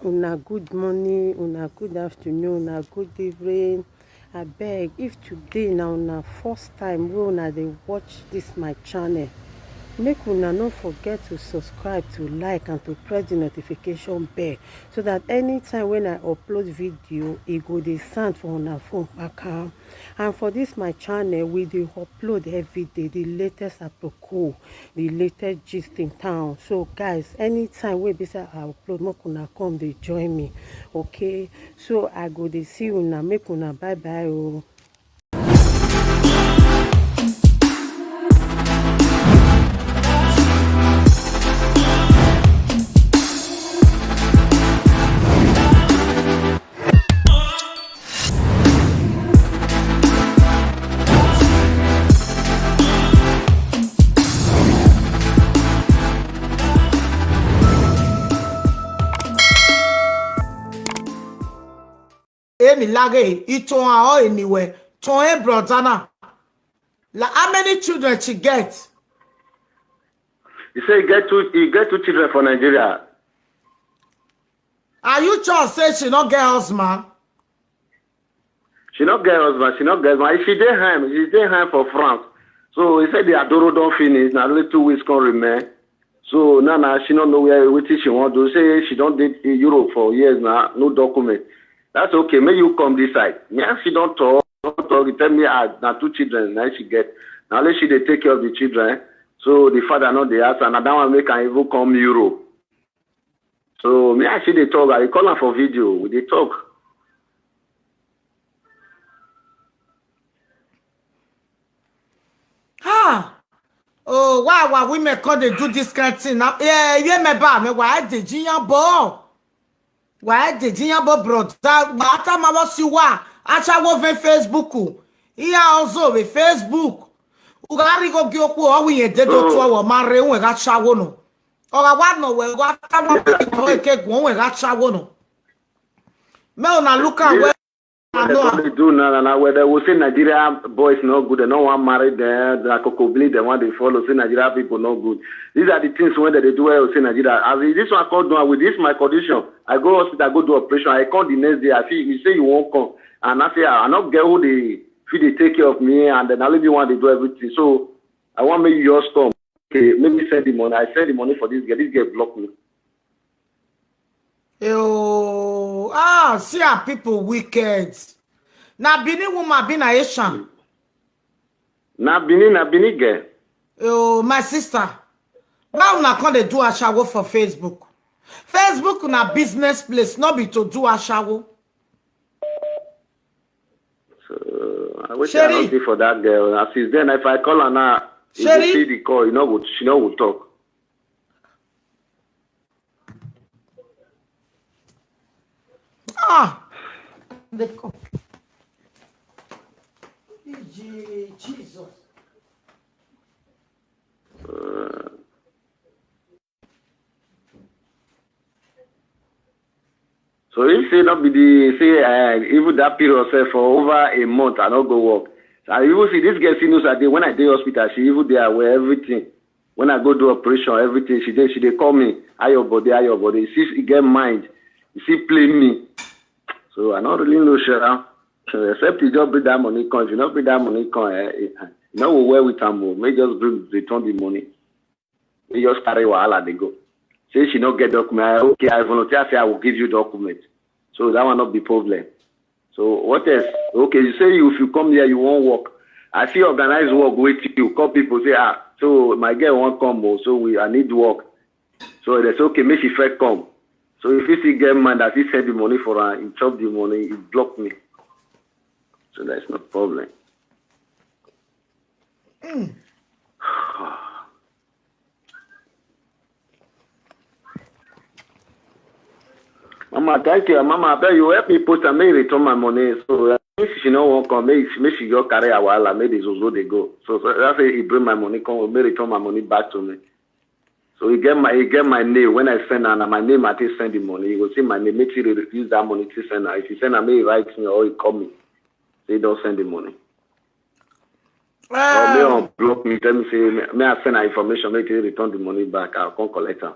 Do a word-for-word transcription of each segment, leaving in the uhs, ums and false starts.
Una good morning, una good afternoon, una good evening. Abeg, if today na una first time wey una dey watch this my channel, make una no forget to subscribe, to like, and to press the notification bell, so that anytime when I upload video, e go dey sound for una phone kpakpa. And for this my channel, we dey upload every day the latest aproko, the latest gist in town. So guys, anytime wey be say I upload, make una come dey join me, okay? So I go dey see una, make una bye bye o. Emi laghe, itohan ọre eni wẹ, tohan brother na. Like, how many children she get? He say he get two, he get two children for Nigeria. Are you sure say she no get husband? She no get husband, she no get husband. She dey home, she dey home for France. So he said the adoro don finish, na only two weeks come remain. So now, now she no know where, wetin she wan do. Say she don dey Europe for years now, no document. That's okay, make you come this side. Me and she don talk, don talk. He tell me, ah, na two children na she get. Na only she dey take care of the children. So the father no dey ask, and na that one make am even come Europe. So me and she dey talk, I dey call am for video, we dey talk. Ah! Oh, why our women come dey do this kind thing now? Yeah, yeah, me ba me, why dey jiyan bo? Why dey jiyan bo, brother? Why ta ma wo si wa? Acha wo ve Facebook. Iya ozo ve Facebook. U gha rhie igho gie okhuo, ọ wẹ irẹn dede otu ọvọ, ma rre, uwẹ gha cha wo nọ. Ọ gha wa nọ wẹ, wa ta wa eke guan, uwẹ gha cha wo nọ. Me una look am well. What they come dey do now, na, na, where they will say Nigeria boys no good, they no wan marry them, na kokobli they want dey follow, say Nigeria people no good. These are the things when they dey do, where they say Nigeria. As this one come down with this my condition, I go hospital, go do operation. I come the next day, I see you say you won't come, and I say I no get who dey fit dey take care of me, and then I leave you one dey do everything. So I want make you just come. Okay, make me send the money. I send the money for this girl. This girl block me. Oh, ah, see how people wicked. Na Benin woman be na Asian. Na Benin, na Benin girl. Oh, my sister. Why una come dey do ashawo for Facebook? Facebook na business place, no be to do ashawo. So I wait, I Sherry. Not see for that girl. And since then, if I call her now, you go Sherry. See the call. You know what? She no go talk. Ah, they come. Jesus. Uh, So if say no be the say, uh, even that period sef for over a month, I no go work. So I even see this girl still knows I dey. When I dey hospital, she even dey aware everything. When I go do operation, everything, she dey, she dey call me, "How your body, how your body?" She still get mind, she still play me. So I no really know, sha. So except you just bring that money come. If you no bring that money come, eh, eh, you no go well with am o. Make just bring, return the money. He just carry wahala dey go. Say she no get document. I, okay, I volunteer, say I will give you document. So that one no be problem. So what else? Okay, you say you, if you come here, you wan work. I fit organize work with you. Call people, say, "Ah, so my girl wan come o, so we, I need work." So they say, "Okay, make she first come." So if he still get mind, I fit send the money for her, he chop the money, he block me. So there's no problem. Mama, thank you. Mama, I beg you, help me post and make you return my money. So, uh, if she no wan come, make, make she just carry her wahala, make the zozo dey go. So, so that's say he bring my money, come, make return my money back to me. So he get my, he get my name. When I send her, na my name I take send the money. He go see my name, make she re-, use that money to send her. If he send her, make he write me or he call me. Say he don send the money. Or may, um, unblock me, tell me say, may, may I send her information, make he return the money back. I'll come collect am.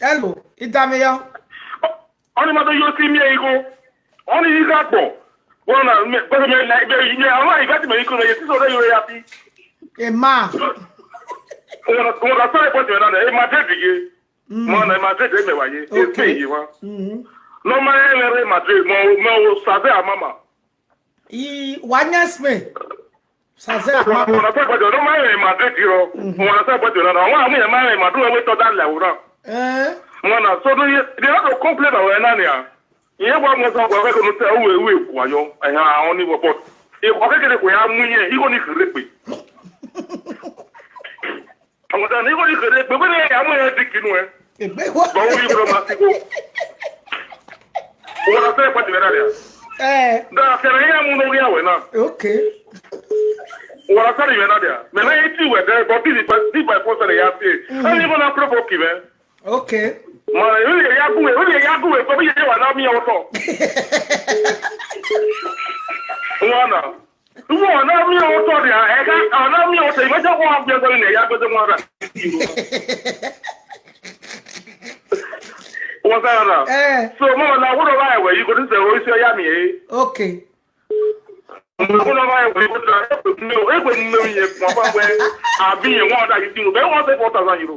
Hello, Idamiyo. Ọni ma do yo si miẹn igho. Ọni yi gha gbọ. Wọn na, me, bẹghe mẹ la, mẹ, mẹ, àwọn ìgbà tí mẹ yí kúrò, mẹ yẹ sísọ rẹ yóò ya bí. Emma. Wọn na, wọn na sọ ẹgbẹ tí wọn na, ẹ Madrid ye. Mm. Wọn na, ẹ Madrid ẹ mẹ wa ye. Ẹ Okay. pé ye wa. Mm-hmm. Nọ ma ẹ rẹ Madrid, mọ, mọ, o, Sabe Amama. I, wa nyẹ Spain. Saze Wọn, Amama. wọn na sọ ẹgbẹ tí wọn na, ma ẹ Madrid yọ. Mm-hmm. Wọn na sọ ẹgbẹ tí wọn na, wọn àwọn yẹn ma ẹ Madrid, wọn wẹ tọ́ da lẹ wò na. Eh. Wọn na, so do ye, they have to complain about ẹ na nia. Ìyẹn wa mọ sọ, wa fẹ́ kó nu tẹ, uwe, uwe, kua yọ. Ẹ̀hán, àwọn ní wọ, but, ẹ, ọkẹ kẹdẹ kò ya mú yẹn, igho ni kéré pé. Ọmọ ta ni igho ni kéré pé, wẹ́n ya mú yẹn di kinu ẹ. Egbe wa. Bọ wo igho ma ti go. Wọ́n na sẹ́yìn pàtì mẹ́ta rẹ̀. Eh. Da, sẹ́yìn ya mú no rí àwẹ̀ náà. Okay. Wọ́n na sẹ́yìn mẹ́ta rẹ̀. Mẹ́ta yẹn ti wẹ̀ dẹ́, but this is by, this by force rẹ̀ ya se. Mm-hmm. Ẹni igho na provoke mẹ́. Okay. Ma, wọ́n yẹ ya gúwe, wọ́n yẹ ya gúwe, kọ́ bí yẹ wà náà mi ọ̀tọ̀. Wọ́n na. Wọ́n na mi ọ̀tọ̀ rẹ̀, ẹ̀ka, ọ̀nà mi ọ̀tọ̀, ìmọ̀jẹ̀ wọn gbé ọgbẹ́ ilẹ̀ ya gbẹ́dẹ́ wọn rà. Wọ́n sára rà. Eh. So, mama, na wúrọ̀ bá ẹ̀wẹ̀ yìí, kò ní sẹ̀rọ iṣẹ́ ọ̀yá mi yìí. Okay. Mo kún náà bá ẹ̀wẹ̀ yìí, kò ní sẹ̀rọ ẹ̀wẹ̀ mi ò, ẹ̀wẹ̀ mi ò yẹ kún ọba pẹ́, àbí yẹn one hundred fifty euro, bẹ́ẹ̀ wọ́n sẹ́ four thousand euro.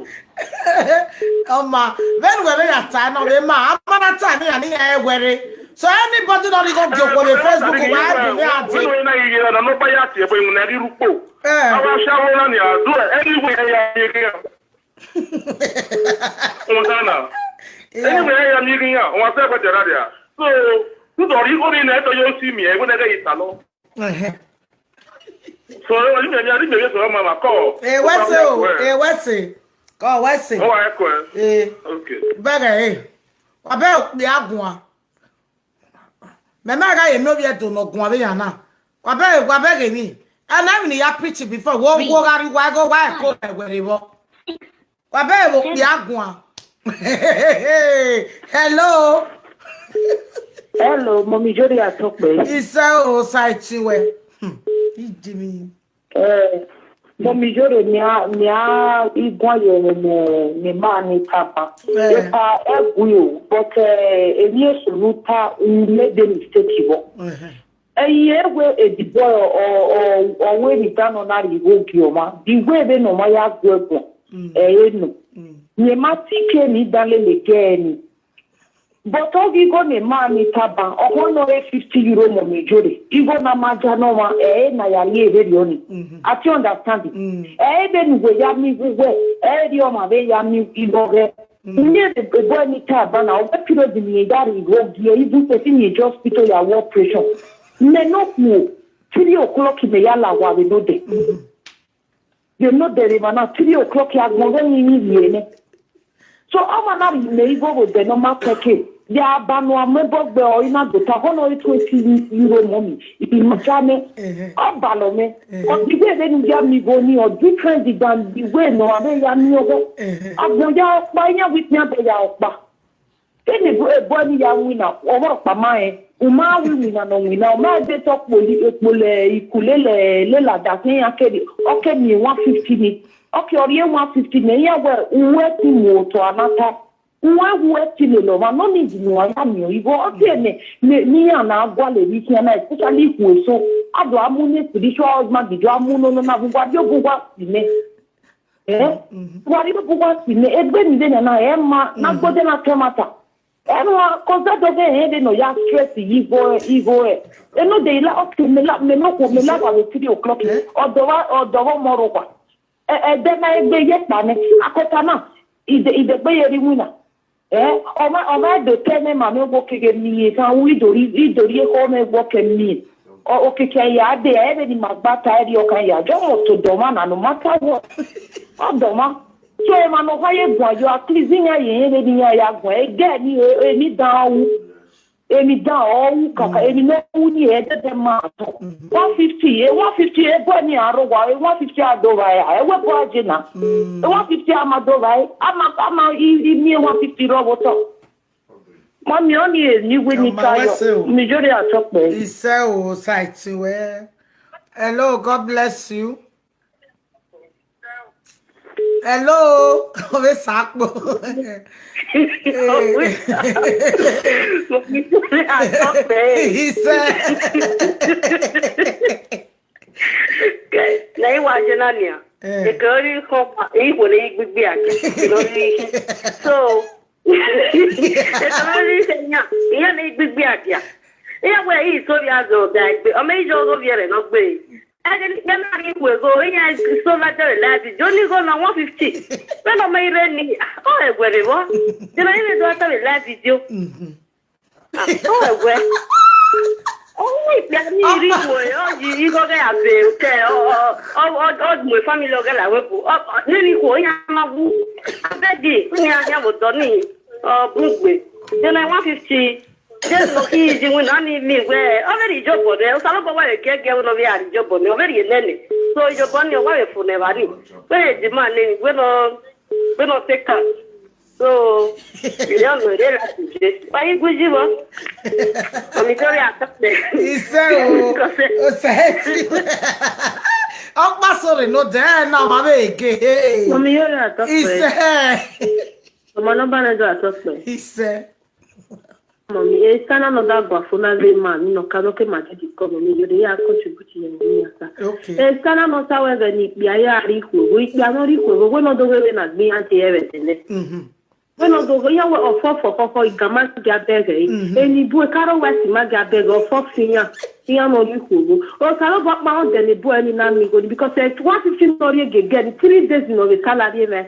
Ọma, vbene uwẹ vbe ya ta nọ vbe ma, a ma na ta ne iran ne iran rẹn wẹre. So anybody nọ ni gho gie okhuo vbe Facebook, wa gbe mwẹ a dee. Wẹ na ye na nọ ba ya tie ebe mu na ghi ru kpo. Eh. Ava sha wo na ni a do anywhere ya ye ghe. Wọ́n ta na. Yeah. Anywhere ya mi ghe ya, wọ́n ta pete ra dia. So, tu do ri ko ni na to yo si mi, e wo na ghe yi ta lọ. Ẹhẹn. So, ẹ, ọni mẹ, ọni mẹ, sọ ma ma kọ. Eh, wẹ se o, eh, wẹ se. Kọ wẹ se. Ọ wa ẹkọ ẹ. Eh. Okay. Bẹghe, eh. Wa bẹ okpia guan. Mẹ ma gha ye ne ovbi Ẹdo ne ọ guan vbe yan na. Wa bẹ, wa bẹghe ni. Ẹ na emwi ne I ya preach before. Wo, wo gha rri wa igho, wa ẹko ẹwẹre vbọ. Wa bẹghe vbe okpia guan. Hello. Hello, Mummy Jori Atokpe. Isẹ o, sa ẹtin wẹ. Hmm. Ijimi. Eh, Mummy Jori, mia, mia iguan ye ne, ne ma ni taba. Eh. Epa ẹgui o, but, eh, emwi eso ne u ta, u made a mistake vbọ. Eh. Ẹi ye wẹ edibọ ọ, ọ, ọ wẹ ni dan nọ na rhie igho gie ọmwa. The way vbene ọmwa ya gu ẹguọn, Mm. ẹ i re nọ. Mm. Rẹn ma tike ni dan lele gẹ ni. But ọ ghi igho ne ma ni taba, ọkhọ nọ re fifty euro Mummy Jori. Igho na ma ja nọ ọmwa, ẹ i re na ya rhie vberriọ ni. Mhm. I fit understand it. Mm. Ẹ i re vbene uwẹ ya miẹn igho uwẹ, ẹ i re ọmwa vbe ya miẹn igho ọghẹ. Mm. Mẹ ebo ni taba na, ọ wẹ period ne irẹn ya rhie igho gie, even person ni just hospital ya wẹ operation. Mẹ ne okhuo, three o'clock mẹ ya la owa vbe nodẹ. Mhm. Vbe nodẹ vbe emwa na, three o'clock agbọn vbe ni ni rhie nẹ. So, ọmwa na rhie igho vbe odẹ ne ọ ma kẹke. Ya ba ne a mu ẹbọ gbe ọre na do ta, ọkhọ nọ re twenty euro Mummy, I ma ja nẹ. Ehe. Ọ balọ mwẹ. Ehe. Ọ di wẹ vbene u ya miẹn igho ni, ọ different than the way ne ọ vbe ya miẹn ọghẹ. Ehe. Agbọn ya ọkpa, iran wẹ ifian bẹ ya ọkpa. Vbene ebo, ebo ni ya winna, ọvbọrọkpa ma rẹn, u ma wi winna ne ọ winna, ọ ma de tọ kpoli, kpolẹ ikule lẹ, lẹ lada, ke iran kere, ọ ke miẹn one fifty ni, ọ ke ọ rhie one fifty nẹ, iran wẹ, uwẹ ti mu otọ a na ta. Uwẹ wu ẹtin lele ọmwa, no need ne uwa ya miẹn igho. Ọ tie nẹ, ne, ne iran na gualọ emwi khian na, especially ikhuo eso. A do a mu ne spiritual husband, do a mu ne ọnọna, vbe uwa rhie obọ uwa si nẹ. Eh? Mhm. Uwa rhie obọ uwa si nẹ. Egbe ni vbe nana, ẹ ma, na Mhm. gbode na tọ ẹmwata. Ẹ ma, cause that doesn't end, no ya stress yi igho, igho ẹ. Eno de ila, okay, mẹ la, mẹ no khuo, mẹ la wa vbe three o'clock. Eh? Ọdọ wa, ọdọ wa ọmọ rhọkpa. Ẹ, ẹdẹ na egbe ye kpa nẹ, akọta na, ide, idegbe ye rre iwinna. Eh, ọmwa, ọmwa ẹdẹ otọ ẹmwẹ ma mwẹ wẹ ọ keghe miẹn, kan u i do rhie, i do rhie ekhọe mwẹ wẹ ọ ke miẹn. Ọ, okiekie ya dee, ẹ vbe ne ima gba ta ẹrriọ kan ya, just must to dọmwa na, no matter what. Ọ dọmwa. So, emwa ne ọ kha ye guan yo, at least iran ye rẹn vbene iran ya guan, ẹdẹ ni, e, emwi dan ru. Emwi dan ọ ru kaka, emwi ne ọ ru ni ẹdẹdẹ ma tọ. Mhm. One fifty, e one fifty, e bọ ni a rre owa, e one fifty a do vba ẹre, ẹ wẹ bọ a je na. Mm. E one fifty a ma do vba ẹre, a ma, a ma i, i miẹn one fifty rrọọ vbe otọ. Ma miẹn ọnii emwi wẹ ni Ọma ta wẹ yọ, sẹ o. Mummy Jori Atokpe. Isẹ o, sa ẹtin wẹ. Hello, God bless you. Hello, ove sakpo. Mummy Jori Atokpe. Isẹ. Na i wa je na nia. Eh. Eke ori kho pa, i wo le igbigbi ake. Lori. So, eke ori se nia, iya na igbigbi ake. Iya we i so via zo da igbe. O me i jo zo via re no gbe. Eke ni ke na ri ku ego, iya so la de la di. Jo ni go na one fifty. Pe no me ire ni. O egwe re wo. Ti na ire do ta la di jo. Mhm. Ah, ọ wẹ. Ọ wẹ ikpia ni rhie igho, ọ yi igho ghe abe, ke, ọ, ọ, ọ, ọ, ọ mu family ọghe la wẹ bu. Ọ, ọ, nene ikhuo, iran ma wu. Abeg, iran khian vbe odọ ni, ọ, bun gbe. Then one fifty, then no ki di win na ni mi wẹ, ọ vbe rhie iyobọ nẹ, Osanobua wa vbe giẹgiẹ wẹ ne ọ vbe rhie iyobọ nẹ, ọ vbe rhie nene. So, iyobọ ni, ọ wa vbe fo nẹ evba ni. Wẹ rhie demand nene, wẹ nọ, wẹ nọ take am. So, ìyá ọ̀nà ìrẹ́ láti jẹ. Wáyé gbójú mọ́. Ọmọ ìjọba àtọ́pẹ́. Iṣẹ́ o, o ṣe é ti. Ọkpa sọ̀rọ̀ ló dẹ́ ẹ̀ náà, màá bẹ̀ gé. Ọmọ ìjọba àtọ́pẹ́. Iṣẹ́. Ọmọ náà bá náà jọ àtọ́pẹ́. Iṣẹ́. Mummy, e sana nọ da gua fo na vbe ma, ni nọ ka nọ ke ma didi kọ, Mummy, yo de ya contribute ye Mummy ya sa. Okay. E sana nọ sa wẹ vbe ni ikpia ya rhie ikhuo, ikpia nọ rhie ikhuo, wẹ nọ do ghe vbe na gbe iran te ẹvẹ tẹlẹ. Mhm. Wẹ nọ do ghe, iran wẹ ọfọ fọ khọkhọ, igama gia bẹghe. Mhm. Eni bu e karo wẹ si ma gia bẹghe, ọfọ fi iran, iran nọ rhie ikhuo. Osanobua kpa rẹn dẹ ne bu ẹni na mi igho ni, because, eh, one fifty nọ rhie gege ni, three days nọ vbe salary mwẹ.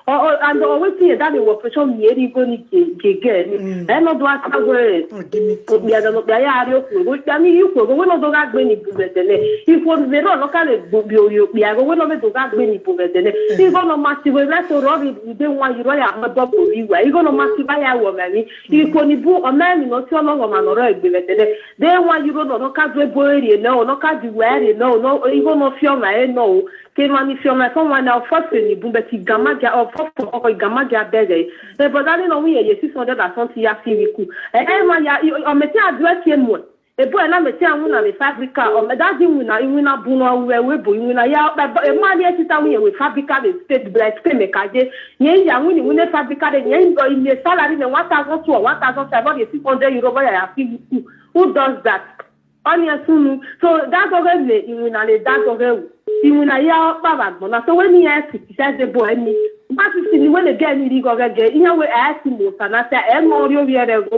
Ọ, ọ, and ọ wẹ ti rẹn da vbe wẹ operation miẹn rhie igho ni gege ni. Mm. Ẹ nọ do ata wẹ, Oh, give me two. Okpia da nọ, okpia ya rhie okhuo, okpia ni rhie ikhuo, wẹ nọ do gha gbe ni bu vbe ẹdẹnẹ. Ikhuo vbe rọ nọ ka vbe gbe okpia, wẹ nọ vbe do gha gbe ni bu vbe ẹdẹnẹ. Mm. Igho nọ ma si vbe rẹ so rọ rhie de one euro ya mọ ẹbọ kpo vbe iwa. Igho nọ ma si vbe ya wẹ ọmọ ẹmwẹ. Mm. Ikhuo ni bu ọmọ ẹmwẹ nọ si ọnọghọ ọmwa nọ rọ egbe vbe ẹdẹnẹ. De one euro nọ, nọ ka do ebo rhie nẹ o, nọ ka di uwa rhie nẹ o, nọ, igho nọ fi ọmwa ẹre nọ o. Ke emwa ni fi ọmwa ẹfọn wan na, ọfọ ẹfe ni bun, but igama gia, ọfọ ẹfe ọkọ igama gia bẹghe. Ebo da ni nọ wẹ irẹn ye six hundred and something ya fi vbe iku. Ẹ, ẹ ma ya, i, ọ mẹ te a do ẹki muẹ. Ebo ẹna mẹ te a winna vbe fabrica, ọ mẹ da di winna, iwinna bun nọ ru ẹvbo ebo, iwinna ya, ebo, ema ni ẹ sita wẹ irẹn vbe fabrica vbe state, like state mẹ ka ye. Yẹn ya winna, iwinna fabrica de, yẹn i miẹn salary mẹ one thousand two or one thousand five, ọ rhie six hundred euro vbe ya ya fi vbe iku. Who does that? Ọni ẹsunu. So, dadọghẹ ne iwinna le dadọghẹ ru. Iwinna ya ọkpa vbe agbọn na. So, wẹ ne iran criticize ebo ẹni. Ma sisi ni wẹ ne gẹ ni rhie igho ghẹgẹ. Iran wẹ a si mu osa na ta, ẹ mọ rhie ovbi ẹre ẹvbo.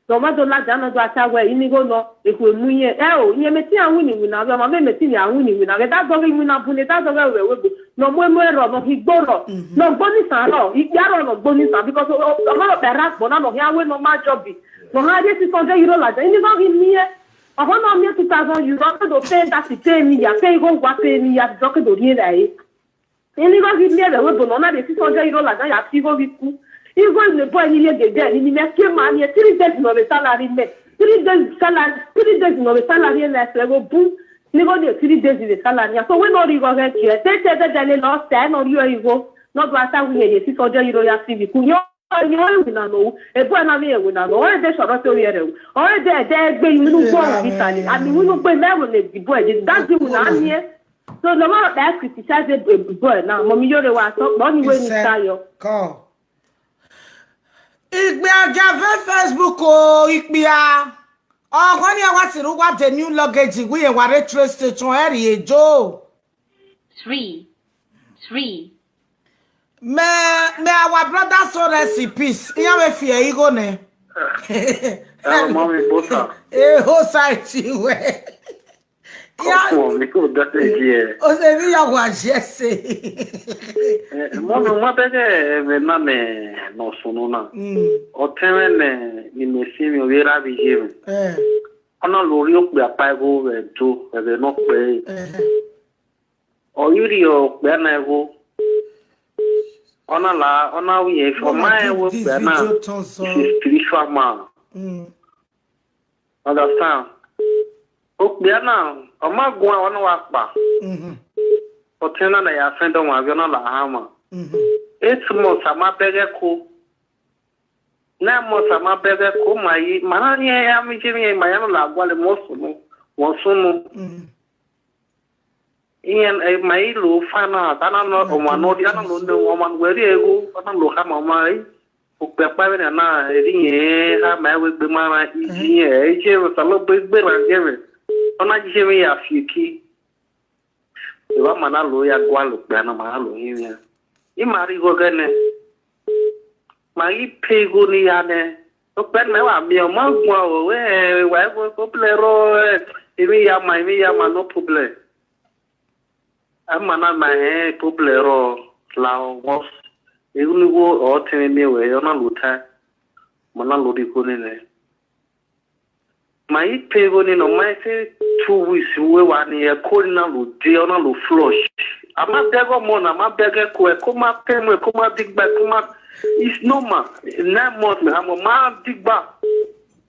Ne ọ ma do ladian ne ọ do ata wẹ, ini igho nọ, ekhue mu irẹn. Ẹ o, irẹn mẹ te iran winna iwinna vbe, ọmwa mẹ mẹ te iran winna iwinna vbe. Dadọghẹ iwinna bun ne dadọghẹ ru ẹvbo ebo. Ne ọ mu emu ẹrọ, ne ọ hi gbe orọ. Ne ọ gbe onisan rọ, ikpia rọ ne ọ gbe onisan, because ọ, ọ, ọ ma rọ kpẹ rre agbọn na, ne ọ khian wẹ ne ọ ma jọbi. Ne ọ khian rhie six hundred euro ladian. Ini igho ghi miẹn. Ọhọ na miẹn two thousand euro, ọ ke do pay that, pay emwi ya, pay igho owa, pay emwi ya, ọ ke do rhie vbe ẹre. Ini igho ghi miẹn vbe ẹvbo ebo ne ọ na rhie six hundred euro ladian ya fi igho vbe iku. Igho ne ebo ẹni rhie gege ẹni ni mẹ kie ma ni three days ne ọ vbe salary mẹ. Three days salary, three days ne ọ vbe salary ẹna ẹsẹ vbe bun. Ni igho ni three days vbe salary ya. So wẹ ne ọ rhie igho ghẹ gie, te te dẹdẹ lele ọ sẹ ne ọ rhie igho. Ne ọ do ata wẹ irẹn ye six hundred euro ya fi vbe iku. Yọ, yọ, winna nọ, ebo ẹna vbe winna nọ. Ọ de sọrọ te ovbi ẹre ru. Ọ de ẹdẹ gbe iwinna ugbo visa ni. Ami iwinna ugbo mẹ ẹvbo ne ebo ẹdẹ. That's the winna ni. So no matter that criticize ebo ẹna, mọ mi yore wa sọ, kpọ ni wẹ ni sa yọ. Ikpia gia vbe Facebook o, ikpia. Ọghọ ni a wa sirri uwa de new luggage, wẹ irẹn wa rre train station, ẹ rhie ejo. Three, three. May, may our brother soul rest in peace. Iran vbe fi ẹre igho nẹ. Ẹ, mommy, bosa. Eh, hosa ti wẹ. Ya. Ọkọ mi kò dá ẹjẹ. O se ni ya wa jẹ se. Ẹ, mommy, ma bẹghe ẹmwẹ na mẹ ne ọ sunu na. Mm. Ọtẹn mwẹ nẹ, ne imẹ si mwẹ, ovbi erha vbe iye mwẹ. Eh. Ọ na lo rhie okpia kpa igho vbe Ẹdo, ẹghẹ ne ọ kpẹre. Eh. Ọ ghi rhie okpia na igho. Ọ na la, ọ na wẹ irẹn, ọ ma rẹn wẹ okpia na is a spiritual man. Mm. Understand? Okpia na, ọ ma guan, ọ na wa kpa. Mhm. Ọtẹn na na ya fẹn dọ wan vbe ọ na la hama. Mhm. Eight months a ma bẹghe ẹko. Nine months a ma bẹghe ẹko, ma yi, ma na rhie ya mi je mi, ma ya na la gualọ mọ sunu, mọ sunu. Mm. Iran, eh, ma i lo fa na, ta na nọ, ọmwa nọ, dia na lo ne ọmwa ne wẹ rhie igho, ọ na lo khama ọmwa re. Okpia kpa vbene a na rhie irẹn khama ẹvbo egbe ma rran, iji irẹn, iji ẹre Osanobua egbe rran ye mwẹ. Ọ na iji mwẹ ya fi eki. Evba ma na lo ya gualọ okpia na, ma na lo hin wian. I ma rhie igho ghẹ nẹ. Ma ghi pay igho ni ya nẹ. Okpia ne mẹ wa miẹn, ọ ma guan o, wẹ, wa igho problem rrọọ, eh, emwi ya ma, emwi ya ma, no problem. Ama na ma hẹn problem rrọọ, la once. Igho ni igho ọ tẹn mwẹ miẹn wẹ, ọ na lo tae. Ma na lo rhie igho ni nẹ. Ma i pay igho ni nọ, ma i say two weeks, uwẹ wa ni ẹko ni na lo de, ọ na lo flush. A ma bẹghe ọmọ na, a ma bẹghe ẹko, ẹko ma pay mu, ẹko ma digba, ẹko ma, it's normal. Nine months, mẹ ha mọ, ma digba.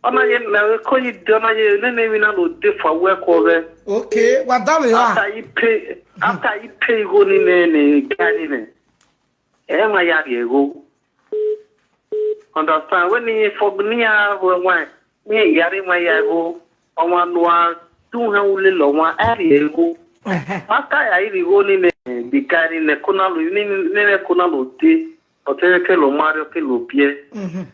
Ọ na ye mẹ ẹko yi de, ọ na ye nene emwi na lo de fua wẹ ẹko ọghẹ. Okay, wa da vbe ra? After i pay, after i pay igho ni nẹ, ne guy ni nẹ. Ẹ ma ya rhie igho. Understand? Wẹ ne fọg ne iran ru ẹwaẹn, ne iran ya rre ẹwaẹn ya igho, ọmwa ne uwa dunhan ulele ọmwa, a rhie igho. Ẹhẹn. Ma ka ya rhie igho ni nẹ, the guy ni nẹ ẹko na lo, ni, ni, ni ẹko na lo de, ọ te ke lo marry, ọ ke lo biẹ. Mhm.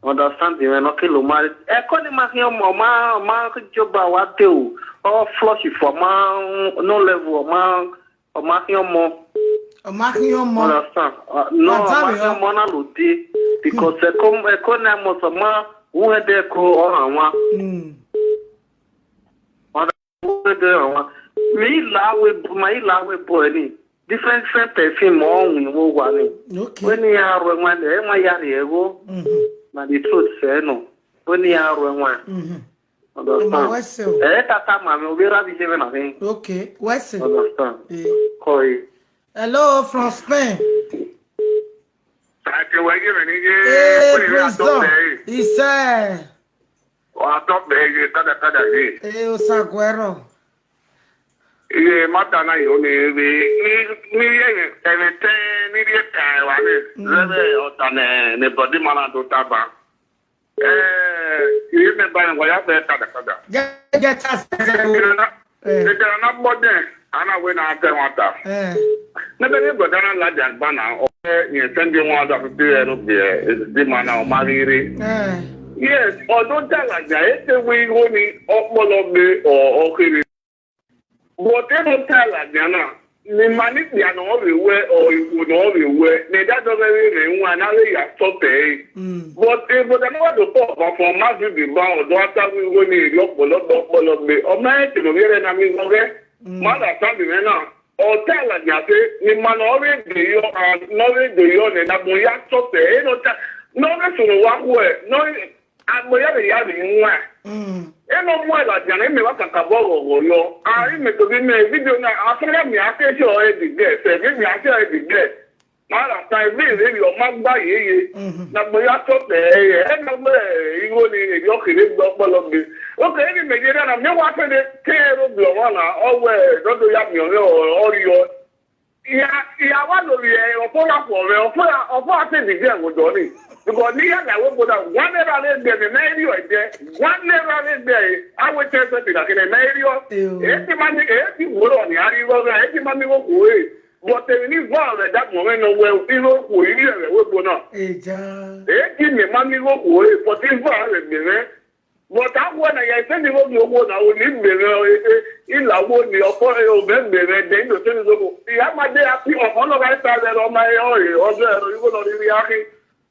Understand mwẹ, ne ọ ke lo marry. Ẹko ni ma khian ọmọ, ọ ma, ọ ma joba wa te o, ọ flush fo, ọ ma, no level, ọ ma, ọ ma khian ọmọ. Ọ ma khian ọmọ. Understand? Uh, no, ọ ma khian ọmọ na lo de. Because ẹko, ẹko nine months, ọ ma wu ẹdẹ ẹko ọ rhan wan. Mm. Ọ na wu ẹdẹ ọ rhan wan. Mi la wẹ, ma i la wẹ boy ni. Different, different perfume ọ win wo wa ni. Okay. Wẹ ne iran ru ẹwaẹn, ẹ ma ya rhie igho. Mhm. Na the truth sẹ nọ. Wẹ ne iran ru ẹwaẹn. Mhm. Understand? Wẹ sẹ o. Ẹ tata ma mi, ovbi erha vbe iye mwẹ na khin. Okay, wẹ sẹ. Understand? Eh. Kọ e. Hello, from Spain. Ake wa ye mwẹ ni ye. Eh, Prince Don. Isẹ. Wa tọ bẹ ye kada kada ye. Eh, Osaguẹrọ. Iye ma ta na yo ni vbe ni ni ye ẹmwẹ tẹn ni rhie kan ẹre wa ne zẹvbe ọta ne ne body man na do ta ba. Eh, iye mẹ ba wa ya fẹ ta da ta da. Get get us. Ekẹrẹ na gbọdẹ, a na wẹ na tẹ wan ta. Eh. Nẹbẹ ne brother na ladian gba na, ọ fẹ yẹn send one hundred fifty euro biẹ, eh, the man na, ọ ma rhirhi. Eh. Yes, ọ do da ladian, e te wẹ igho ni ọkpọlọ gbe ọ ọ kherhe. But e no ta ladian na, ne ima ni kpia ne ọ vbe wẹ, ọ ikhuo ne ọ vbe wẹ, ne ẹdadọghẹ vbe mwẹ wan na vbe ya sọtẹ ẹre. Mm. But, eh, brother na wa do pop up from Madrid ba, ọ do ta wẹ igho ni erriọ ọkpọlọ gbe ọkpọlọ gbe, ọ ma rẹn te ne ovbi ẹre na miẹn igho ghẹ. Mm. Ma da ta vbe mwẹ na, ọ ta ladian te, ne ima ne ọ vbe de yọ, ah, ne ọ vbe de yọ ne ẹdẹ agbọn ya sọtẹ ẹre, ne ọ ta, ne ọ vbe sunu wa khuẹ, ne ọ Agbọn ya vbe ya vbe wan. Mm. E no mu ẹre ladian na, imẹ wa kakabọ ghọghọ yọ. A, imẹ tobọ imẹ video na, a fẹrẹ miẹn a ke sẹ ọre the girl, sẹ vbe miẹn a sẹ ọre the girl. Ma ra ta ebe rre, ọ ma gba yeye. Mhm. Ne agbọn ya tọ tẹ ẹre, ẹ na gbe igho ni, erriọ kherhe gbe ọkpọlọ gbe. Okay, eni mẹ ye na, mẹ wa fẹrẹ te ro bi ọmwa na, ọ wẹ, ne ọ do ya miẹn ọmwa ọ rriọ. Iya, iya wa lo vbiẹ, ọfọ ya khuọ mwẹ, ọfọ ya, ọfọ ya te dide ẹvbo dọ ni. Because ne iran la wẹ boda, one naira rre gbe mẹ, mẹ i rriọ ẹdẹ, one naira rre gbe, a wẹ ten cent na kene mẹ i rriọ. Eyo. E ti ma ni, e ti wo rọ ni, a rri igho gha, e ti ma ni igho khuo re. But emwi ni va mwẹ da gbọn mwẹ nọ wẹ, igho khuo i rri ẹvbo ẹvbo na. Eja. E ti mẹ ma ni igho khuo re, but i va rre gbe mwẹ. But a wẹ na ya send igho ghi okhuo na, oni gbe mwẹ, e, e, i la wo ni, ọkọ, e, obẹ gbe mwẹ, then i do send igho. I a ma de happy, ọkọ nọ gha ta vbe ẹre, ọ ma re ọre, ọ zẹ ẹre, igho nọ rhirhi a khin.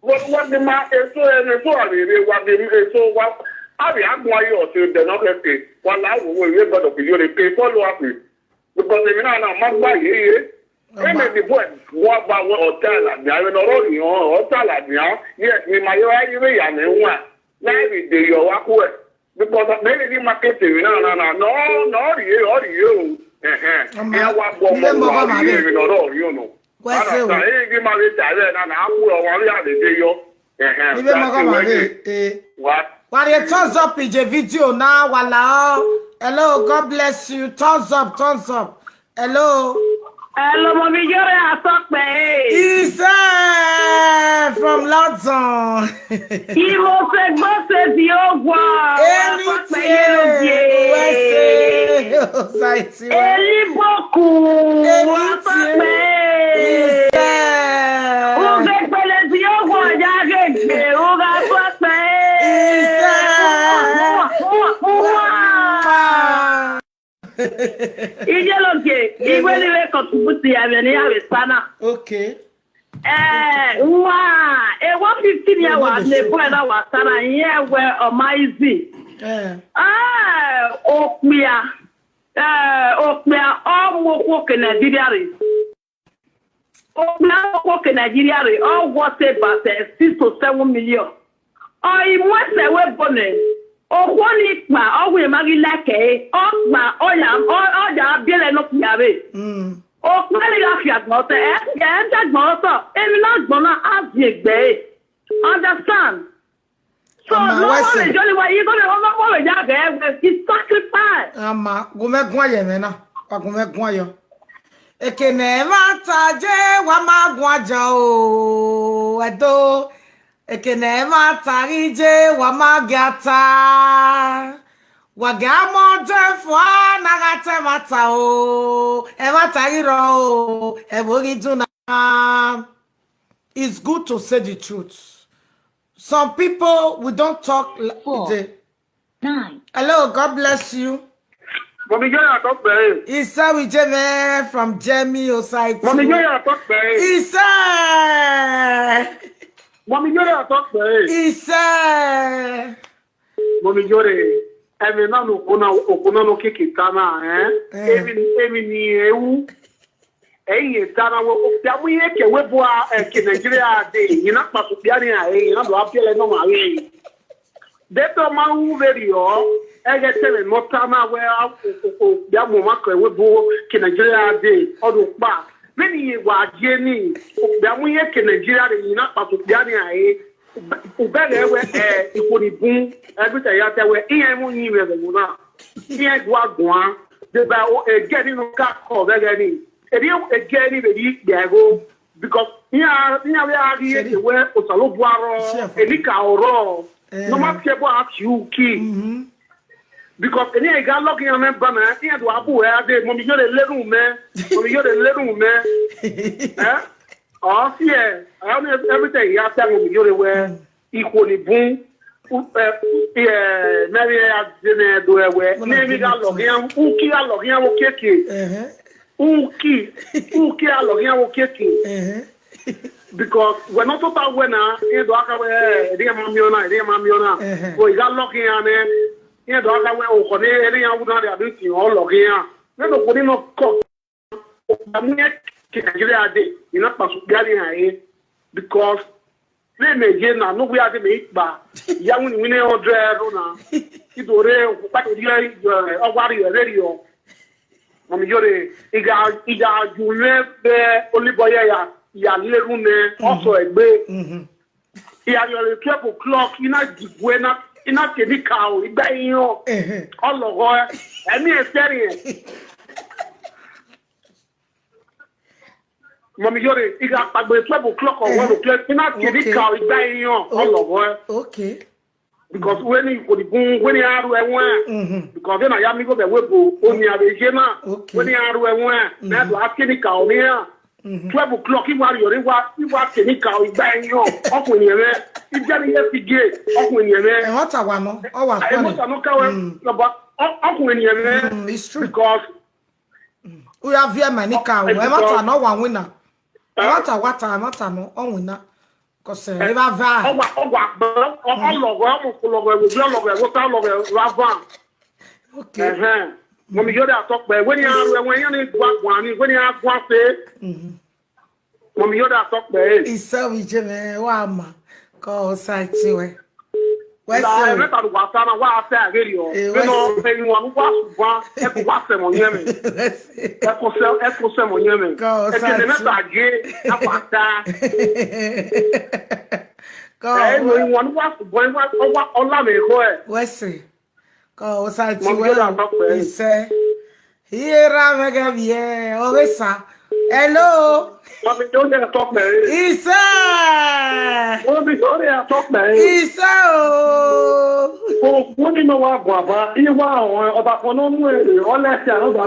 But wa ghi ma eso, ẹmwẹ eso a vbe rre, wa ghi eso wa, a vbe a guan ye ọse odẹ nọ khẹke, wa la wo wo, ivbi ẹbọdọ ke yo re ke follow up. Because emwi na na ma gba yeye. Ọma. Ene the boy wa ba wẹ ọ ta ladian, ẹmwẹ ne ọ rrọọ riọn, ọ ta ladian. Yes, ne ima ye ra ye vbe ya mwẹ wan. Na every day yọ wa khuẹ. Because mẹ rhirhi ma ke te emwi na na na, nọ, nọ rhie, ọ rhie o. Ẹhẹn. Ọma. Iran wa bu ọmọ wa rhie emwi ne ọ rrọọ riọn nọ. Wẹ se o. Ana ta, e ghi ma vbe ta ẹre na, na a khuẹ ọmwa vbe a vbe de yọ. Ẹhẹn, ibe ma gha ma re, eh. Wa rhie thumbs up ye video na, wa la ọ. Hello, God bless you. Thumbs up, thumbs up. Hello. Hello, Mọmi Yore Atọkpẹ, eh. Isẹ from London. Imo se gbo se di ogwa. Atọkpẹ ye no die. U S A, Osaiti. Eliboku, Atọkpẹ. Isẹ. Ughe kpele di ogwa ya ghe gbe, u gha Atọkpẹ. Isẹ. Uwa, uwa, uwa. Iye logie, iwe ni vbe contribute ya vbe ne ya vbe sa na. Okay. Eh, wa, e one fifty ni a wa ne boy na wa sa na, iye wẹ ọ ma easy. Eh. Eh, okpia, eh, okpia ọ mu okhuo ke Nigeria rre. Okpia ọ mu okhuo ke Nigeria rre, ọ worth about, eh, six to seven million. Ọ i mu ẹsẹ wẹ bo nẹ, okhuo ni kpa, ọ wẹ ma ghi like ẹre, ọ kpa, ọ ya, ọ, ọ ya biẹlẹ ne okpia vbe. Mm. Okpia ni gha fi agbọn otọ, ẹ, ẹ, ẹ da agbọn otọ, emwi ne agbọn na, a viẹ egbe ẹre. Understand? So, ọma no wẹ one sẹ. Lè jọ ni wa, igho ne ọmọ wẹ ya ghẹ wẹ, he sacrifice. Ama, gu mwẹ guan ye ẹmwẹ na, wa gu mwẹ guan yọ. Eke ne ẹmwata je, wa ma guan jan o, Ẹdo. Eke ne ẹmwata ghi je, wa ma gia ta. Wa gia mọ ọdẹ fua na gha ta ẹmwata o, ẹmwata ghi rrọọ o, ẹvbo ghi dun na. It's good to say the truth. Some people, we don't talk. Four. Nine. Hello, God bless you. Mọmi Joy Atọkpẹ. Isa with Jeme from Jemi Osaiti. Mọmi Joy Atọkpẹ. Isa. Mọmi Joy Atọkpẹ. Isa. Mọmi Joy, ẹmwẹ na ne okhuo na, okhuo na ne okiekie ta na, eh? Eh. Emwi, emwi ni ru. Ẹi ye ta na wẹ okpia mu iye ke wẹ bua, eh, ke Nigeria dee, iye na kpatu okpia ni a, eh, iye na do a biẹlẹ nọ ma vbe. Dede ọ ma ru vberriọ, ẹghẹ te ẹmwẹ ne ọ ta na wẹ a, o, o, okpia mu ọmwa ke wẹ bu ke Nigeria dee, ọ do kpa. Vbene iye wa gie ni, okpia mu iye ke Nigeria dee, iye na kpatu okpia ni a, eh, ubẹghe wẹ, eh, ikhuo ni bun, every time ya ta wẹ, iran mu yin mwẹ vbe ẹvbo na. Iran gua guan. deba ẹgẹ ni nọ ka kọ vbe ẹghẹ ni. Erriọ ẹgẹ ni vbe rhie ikpia ẹgho, because iran iran vbe a rhie Seri. Wẹ Osanobua rrọọ, Seri. Enikaro rrọọ, Eh. Ne ọ ma tie ẹbọ a tie uki. Mhm. Because eni ẹre gha lọghe iran mwẹ ba na, iran do a bu ẹre a dee, mọmiyore, lerhunmwu mẹ, mọmiyore, lerhunmwu mẹ. Eh? Ọ si ẹ, ọ ni everything ya ta mọmiyore wẹ, Mm. ikhuo ni bun, u-, ẹ, ẹ, mẹ vbe ya zẹ nẹ do ẹwẹ, Mọ na ne emwi gha lọghe iran, uki gha lọghe iran vbe okiekie. Ẹhẹn. Uki, uki gha lọghe iran vbe okiekie. Ẹhẹn. Because wẹ ne ọ tota wẹ na, iran do a kha wẹ, ẹ, erriọ ma miẹn ọna, erriọ ma miẹn ọna. Ẹhẹn. But I gha lọghe iran nẹ, iran do a kha wẹ, okhọ ne erriọ iran wu na rria ne itin ọ lọghe iran. Mẹ do khuo ni nọ kọ, okpia mu iran ke Nigeria dee, I na kpasẹ okpia vbe iran re. Because vbe mẹ ye na, ne uwẹ a dee mẹ ikpa, I ya winna winna hundred euro na. I do rre, okhuo kpa do rhie, ẹ, ọ wa rhie, ọ vbe rhie. Mọmiyore, I gha, I gha yu mwẹ vbe Olibọye ya, ya lerhunmwu nẹ, ọ sẹ egbe. Mhm. I gha rrie twelve o'clock, I na diguẹ na, I na tie enikaro igba ihiọn. Ẹhẹn. Ọ lọghọ ẹ, ẹmwẹ ẹsẹrriẹ. Mọmiyore, I gha kpaegbe twelve o'clock or one o'clock, I na tie enikaro igba ihiọn, ọ lọghọ ẹ. Okay. Because wẹ ne ikhuo ni bun, wẹ ne iran ru ẹwẹn. Mhm. Because vbene a ya miẹn igho vbe ẹvbo ebo, oni a vbe ye na, Okay. Wẹ ne iran ru ẹwẹn, mẹ do a tie enikaro ne iran. Mhm. Twelve o'clock, I wa rrie ọre, I wa, I wa tie enikaro igba ihiọn, ọ khuẹnniẹn mwẹ, I dia ne I ye fi gie, ọ khuẹnniẹn mwẹ. Ẹmwata wa nọ, ọ wa Ẹ, funny. Ẹmwata nọ ka wẹ, Mm. Nọba, ọ, ọ khuẹnniẹn mwẹ. Mm, it's true. Because U ya viẹ ma enikaro, Because ẹmwata ne ọ wa winna. Ẹmwata wa ta, ẹmwata nọ, ọ winna. Cause, eh, evba va. Ọ wa, ọ wa gba, ọ, ọ lọghọ, ọ mọ lọghọ, ẹvbo, ọ lọghọ, ẹvbo ta lọghọ, evba va. Okay. Ẹhẹn. Mọmiyore, a tọ kpẹ, wẹ ne iran ru ẹwẹn, iran ni gua guan ni, wẹ ne iran gua fe. Mhm. Mọmiyore, a tọ kpẹ, eh. Isẹ vbe iye mwẹ, wa ma, kọ Osaiti wẹ. Wẹ La sẹ. Ẹmwata ne uwa ta na, wa ta ẹre rriọ. Eh, Vbene wẹ sẹ. Emwa ne uwa suban, ẹko wa sẹ ẹmwẹ ọyẹnmwẹ. Wẹ sẹ. Ẹko sẹ, ẹko sẹ ẹmwẹ ọyẹnmwẹ. Kọ Osaiti. Ẹkẹnẹ ẹmwata ye, a wa ta. Kọ Ẹ, emwa ne uwa suban, wa, wa, ọ la mwẹ ekhọe. Wẹ sẹ. Kọ Osaiti Mọmiyore, wẹ a tọ kpẹ. Isẹ. Iye ra vbe ẹghẹ vbiẹ, ọ ghe sa. Hello. Mọmiyore, a tọ kpẹ. Isẹ. Mọmiyore, a tọ kpẹ. Isẹ o. Okhuo ni nọ wa guan ba, I wa rẹn ọba fo ne ọ mu ẹre, ọ lẹ ẹse a, ọ ba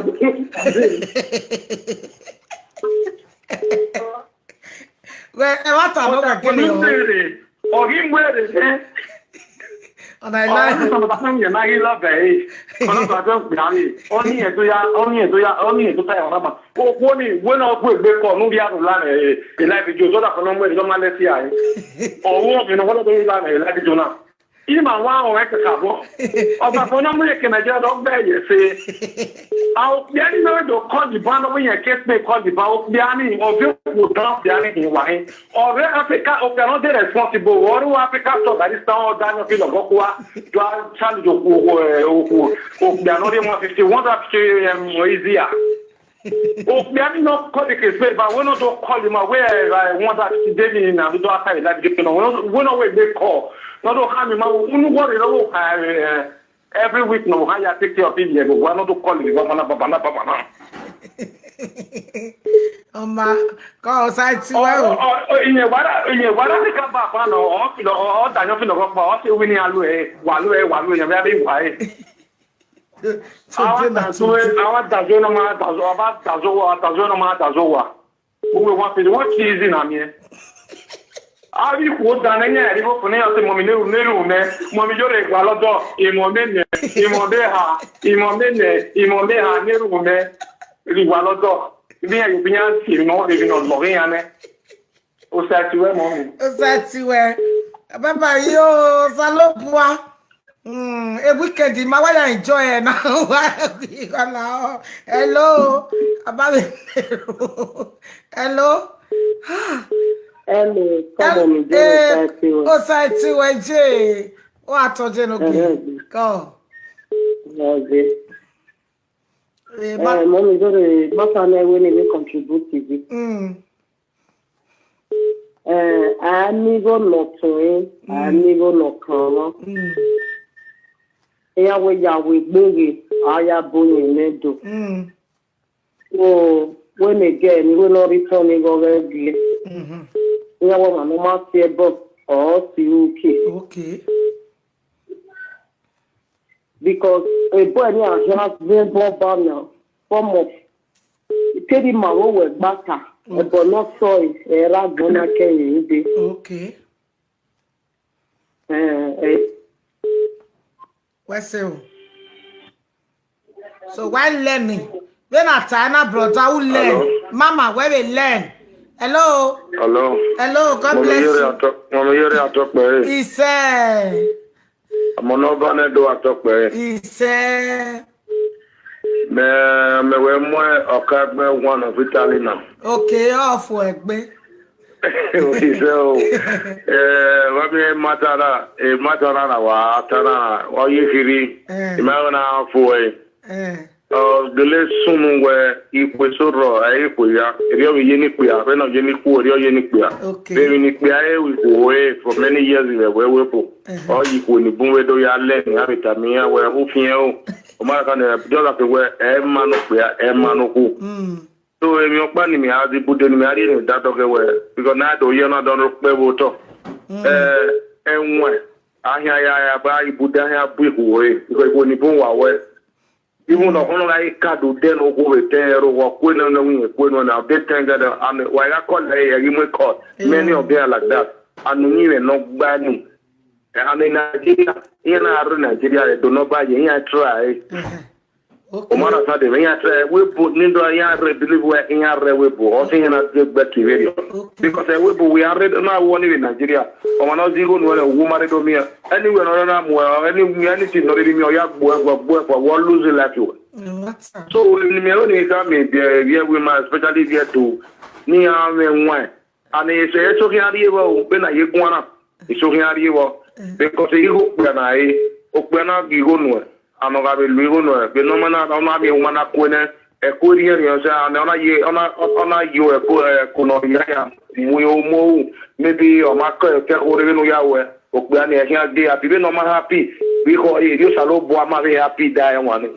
Wẹ, ẹmwata nọ wa Ọdafẹn gele ne ọ. Ọ ghi mu ẹre nẹ. Ọna Ọ ila. Ọdafẹn ne ọ ghi love ẹre. Ọ na ba dọ gbe ave. Ọ ni ẹdo ya, ọ ni ẹdo ya, ọ ni ẹdo ta ya ọna ma. Okhuo ni, wẹ ne ọ gu egbe kọ, ne u rhie aro la nẹ, e live video, Ọdafẹn ne ọ mu ẹre, ọ ma lẹ ẹse a. Ọ ru ọmọ ne ọ lẹ ẹse la nẹ, e live video na. Ima wa rẹn kakabọ. Ọdafẹn ne ọ mu ẹre ke Nigeria, ọ gbe ẹre ẹse. A okpia ni ne ọ do call the ban, ọ wẹ irẹn ke kpe call the ban, okpia ni, ọ viọ okhuo dan okpia ni hin wa hin. Ọ rre Africa, okpia ne ọ de responsible, ọ rre Africa, tọ Barrister, ọ da ne ọ fi lọgọ kua, do a challenge okhuo, okhuo, okhuo, okpia ne ọ rre one fifty, one hundred fifty, um, easy a. Okpia ni nọ call ke se ba, wẹ ne ọ do call ma, wẹ, eh, one hundred fifty de ni na, do a ta e live video nọ, wẹ ne ọ wẹ egbe call, ne ọ do ha mi ma, unu wọ rre, ọ wo ha, eh, Every week na, ha ya take care of him, yẹ, wa nọ do call him, wa mana, baba na, baba na. Ọ ma, kọ Osaiti wẹ o. Ọ, ọ, ọ, ìyẹn wa ra, ìyẹn wa ra ni ka ba fa nọ, ọ, ọ, ọ, da yọn fi nọ kpa, ọ, se wi ni a lu ẹ, wa lu ẹ, wa lu ẹ, yẹn, wa lu ẹ. Today na today. Awa dazo nọ ma dazo, awa dazo wa, dazo nọ ma dazo wa. Uwe wa fi, wa fi easy na miẹn. Avbe ikhuo dan ne ẹyan ẹre igho fo ne iran te mọmiyore ne erhunmwu mẹ, mọmiyore wa lọdọ, imọ mẹ nẹ, imọ mẹ ha, imọ mẹ nẹ, imọ mẹ ha ne erhunmwu mẹ, rhie wa lọdọ. Ibi iran yo, ibi iran tie emwi ne ọ, emwi ne ọ lọghe iran nẹ. Osaiti wẹ, mọmi. Osaiti wẹ. Baba yo, Osanobua. Mm, a weekend, ma wa ya enjoy ẹ na. Wa, hello. Hello. Hello. Hello, come on, mi jẹ, eh, Osaiti wẹ. Osaiti wẹ je. O a tọ je no ke. Ẹhẹn. Come. Okay. Eh, ma- Eh, mọmi, sorry, ma fa na wẹ ne mi contribute to this. Mm. Eh, a ni igho ne ọ tuẹn, a Mm. ni igho ne ọ kan mwa. Mm. Iran wẹ ya wẹ egbe ghe, a ya bu yẹn nẹ do. Mm. So, wẹ ne girl ni wẹ ne ọ rhie itọn ni ghe ọghẹ gie. Mhm. Iran wẹ ọmwa ne ọ ma si ẹbọ, ọ si uki. Okay. Because a boy ni a hia zẹ ẹbọ ba na, form of, kedi ma wo wẹ gbata, ẹbọ ne ọ sọe, ẹ ra gbọn na kẹrin de. Okay. Eh, eh. Wẹ sẹ o. So why learning? When I tell na brother who learn, hello? Mama, where we learn? Hello? Hello? Hello, God bless you. Mama Yere Atokpe. He said. Ọmọ ne Ọba ne do Atokpe. He said. Mẹ, mẹ wẹ mu ọka ẹgbẹ one of Italy na. Okay, off egbe. He said, oh, eh, wa mi ma ta na, eh, ma ta na na wa ta na, wa ye kiri. Eh. I ma na fo e. Eh. Ọ gele sunu wẹ ikhuo eso rrọọ, ẹ i khuo ya. Erriọ vbe ye ne ikpia, vbene ọ ye ne ikhuo, erriọ ye ne ikpia. Okay. Vbe emwi ne ikpia re ikhuo re for many years vbe ẹvbo ẹvbo. Ẹhẹn. Ọ ye ikhuo ni bun vbe do ya lẹ ne a vbe tama iran wẹ, u fiẹn o. Ọ ma ka nẹ, just like wẹ, ẹ ma ne okpia, ẹ ma ne okhuo. Mm. So, emwi ọkpa ne imẹ a di ibude ne imẹ a rhie ne da dọghe wẹ, because na do ye na dọ ne okpẹ vbe otọ. Mm. Eh, ẹwẹn, a khian ya, ya ba ibude a khian bu ikhuo re, because ikhuo ni bun wa wẹ. Even ọkhọnọ gha i ka do dẹ ne okhuo vbe tẹn ẹre, wa kue nọ ne wẹ kue nọ na, de tẹn gada, and wa gha call ẹ, ẹ ghi mu call. Yeah. Many of them are like that. And uyinmwẹ ne ọ gba ni. Eh, and in Nigeria, iran na rre Nigeria, they do not buy, iran try. Uh-huh. Okay. Omara sa de, iran try, we bu, ni do iran rre, believe we, iran rre we bu, ọ si iran na de gbe kiveriọ. Okay. Because, eh, we bu, we are ready, na wo ni vbe Nigeria. Ọmọ na zigho nu ẹnẹ, wo ma rre do miẹn. Anywhere nọ na mu, eh, any, anything nọ rre miẹn, ọ ya gbuẹ, gbuẹ, gbuẹ, gbuẹ, wo lose life you. Mm, that's sad. So, ni me only come in there, yeah, we ma, especially there too. Ni a me wine. And he say, eso khian rrie vbọ o, vbene a ye guan na, eso khian rrie vbọ. Mm. Because igho okpia na re, okpia na gie igho nuẹn, and ọ gha vbe lu igho nuẹn, vbene ọ ma na, ọ na miẹn uma na kue nẹ, ẹko erriẹnrriẹn ọsa, and ọ na ye, ọ na, ọ na yo ẹko, ẹko ne ọ ya ya mu omo ru, maybe ọ ma kẹ, kẹ ẹko rre vbene u ya ruẹ, okpia ni ẹ khian gbe happy, vbene ọ ma happy, vbe ikọ, erriọ Osanobua ma vbe happy da ẹwaẹn ni.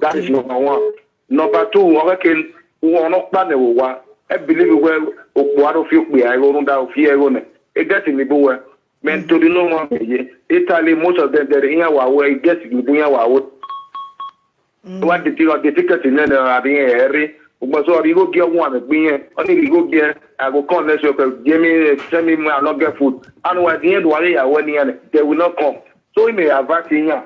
That is, okay, number one. Number two, ọ ghẹ ke uwẹ ọnọkpa nẹ vbe owa. I believe wẹ okpia do fi okpia igho rhunmwuda ọ fi igho nẹ. E get ni bu wẹ. Mẹ, mm, to the no one ye. Italy, most of them, they iran wa wẹ, e get ni bu iran wa wẹ. Mm. Wa de ti, de ticket nẹ nẹ, a de iran ẹre. Ugbẹn so, ọ rhie igho gie ọghuan mẹ gbe iran. Ọ ni rhie igho gie, I go come next week, give me, send me money, I no get food. And wa de iran do wa ghe ya wẹ ne iran nẹ, they will not come. So, I may advise iran.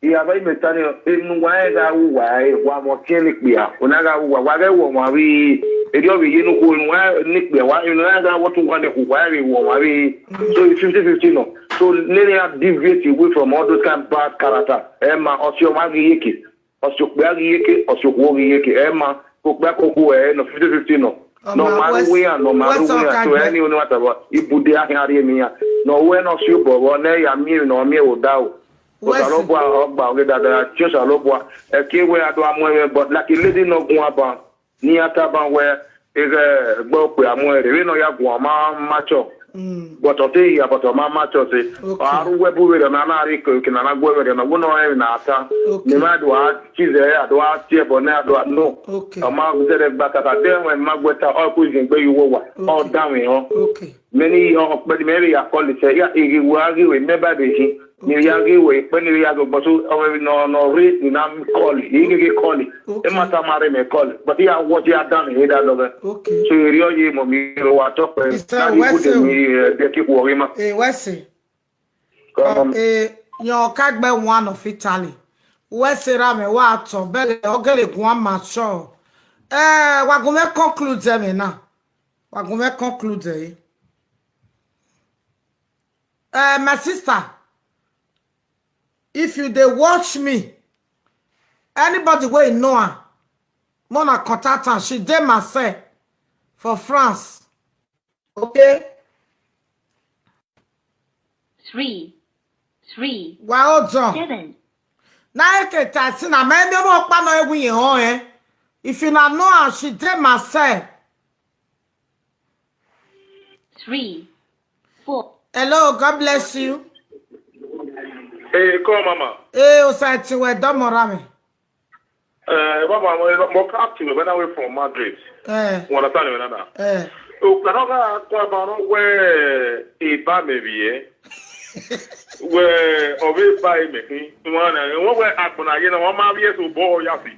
Iyaba imẹ ta nẹ, enu wa rẹn gha ru uwa ẹre, wa mwẹ ọtiẹn ne ikpia, ọ na gha ru uwa, wa ghẹ ru ọmwa vbe erriọ vbe ye ne okhuo, enu wa ne ikpia, wa, enu wa gha wọtọ uwa nẹ, uwa vbe ru ọmwa vbe. So it's fifty fifty nọ. So let us deviate away from all those kind of bad character. Ẹ ma, ọse ọmwa ghi yeke, ọse okpia ghi yeke, ọse okhuo ghi yeke. Ẹ ma, okpia ke okhuo ẹ nọ fifty fifty nọ. Nọ ma ru iran, nọ ma ru iran. So ẹni oni wa taba, ibude a khian rhie ne iran. Nọ wẹ nọ si obọ vbọ, ne ya miẹn emwi ne ọ miẹn vbe odaro. Wẹ sẹ. Osanobua ọgba ọghe dada, tie Osanobua, ẹki wẹ a do a mu ẹmwẹ, but like lady nọ guan ban, ne iran taba wẹ, eghẹ gbe okpia mu ẹre, vbene ọ ya guan ma mature. Mm. But ọ te hia, but ọ ma mature sẹ. Okay. Ọ ru wẹ bu vberriọ na, na rhie iko eke na na gu ẹmwẹ rriọ na, wẹ ne ọ rẹn emwi ne a ta. Okay. Ne ma do a chize, a do a tie ẹbọ nẹ, a do a no. Okay. Ọ ma zẹdẹ gba kaka, de ẹmwẹ ma gu ẹta, ọ ku zin egbe ye uwu owa. Okay. Ọ danmwehọ. Okay. Mẹ ni ọ kpẹdẹ mẹ vbe ya call sẹ, ya, eghe wa ghe wẹ, mẹ ba vbe khin. Ni ya ghe wẹ, ekpẹ ni ya ghe gbọsọ, ọ vbe nọ, nọ rre, ni na call, i ghe ghe call. Okay. E ma ta ma rre mẹ call, but ya watch ya danmwehọ da lọ vẹ. Okay. So, erriọ ye mọ mi ro wa tọ pẹ. Is that na ni good, ni, eh, de ki khuọ ghe ma. Eh, wẹ sẹ. Come on. Eh, yọ ka gbe one of Italy. Wẹ sẹ ra mẹ wa tọ, bẹghe ọ gele guan ma sọ. Eh, wa gu mẹ conclude ẹmwẹ na. Wa gu mẹ conclude ẹre. Eh, my sister, if you dey watch me, anybody wey know am, make una contact am. She dey Marseille for France. Okay? Three, three, wa hold on. Seven. Na eke ta si na, ma emi ọmọ ọkpa nọ ewu yẹn họn, eh. If you na know am, she dey Marseille. Three, four. Hello, God bless you. Hey, come, mama. Hey, Osaiti, wẹ dọmọ ra mwẹ. Eh, mama, mo, mo catch you when I was from Madrid. Eh. You understand me, nana? Eh. O kana ga kwa ba no we e ba me bi e. We o be ba e me hin. Wa na, wo we agbona ye na, wa ma bi e so bo ya fi.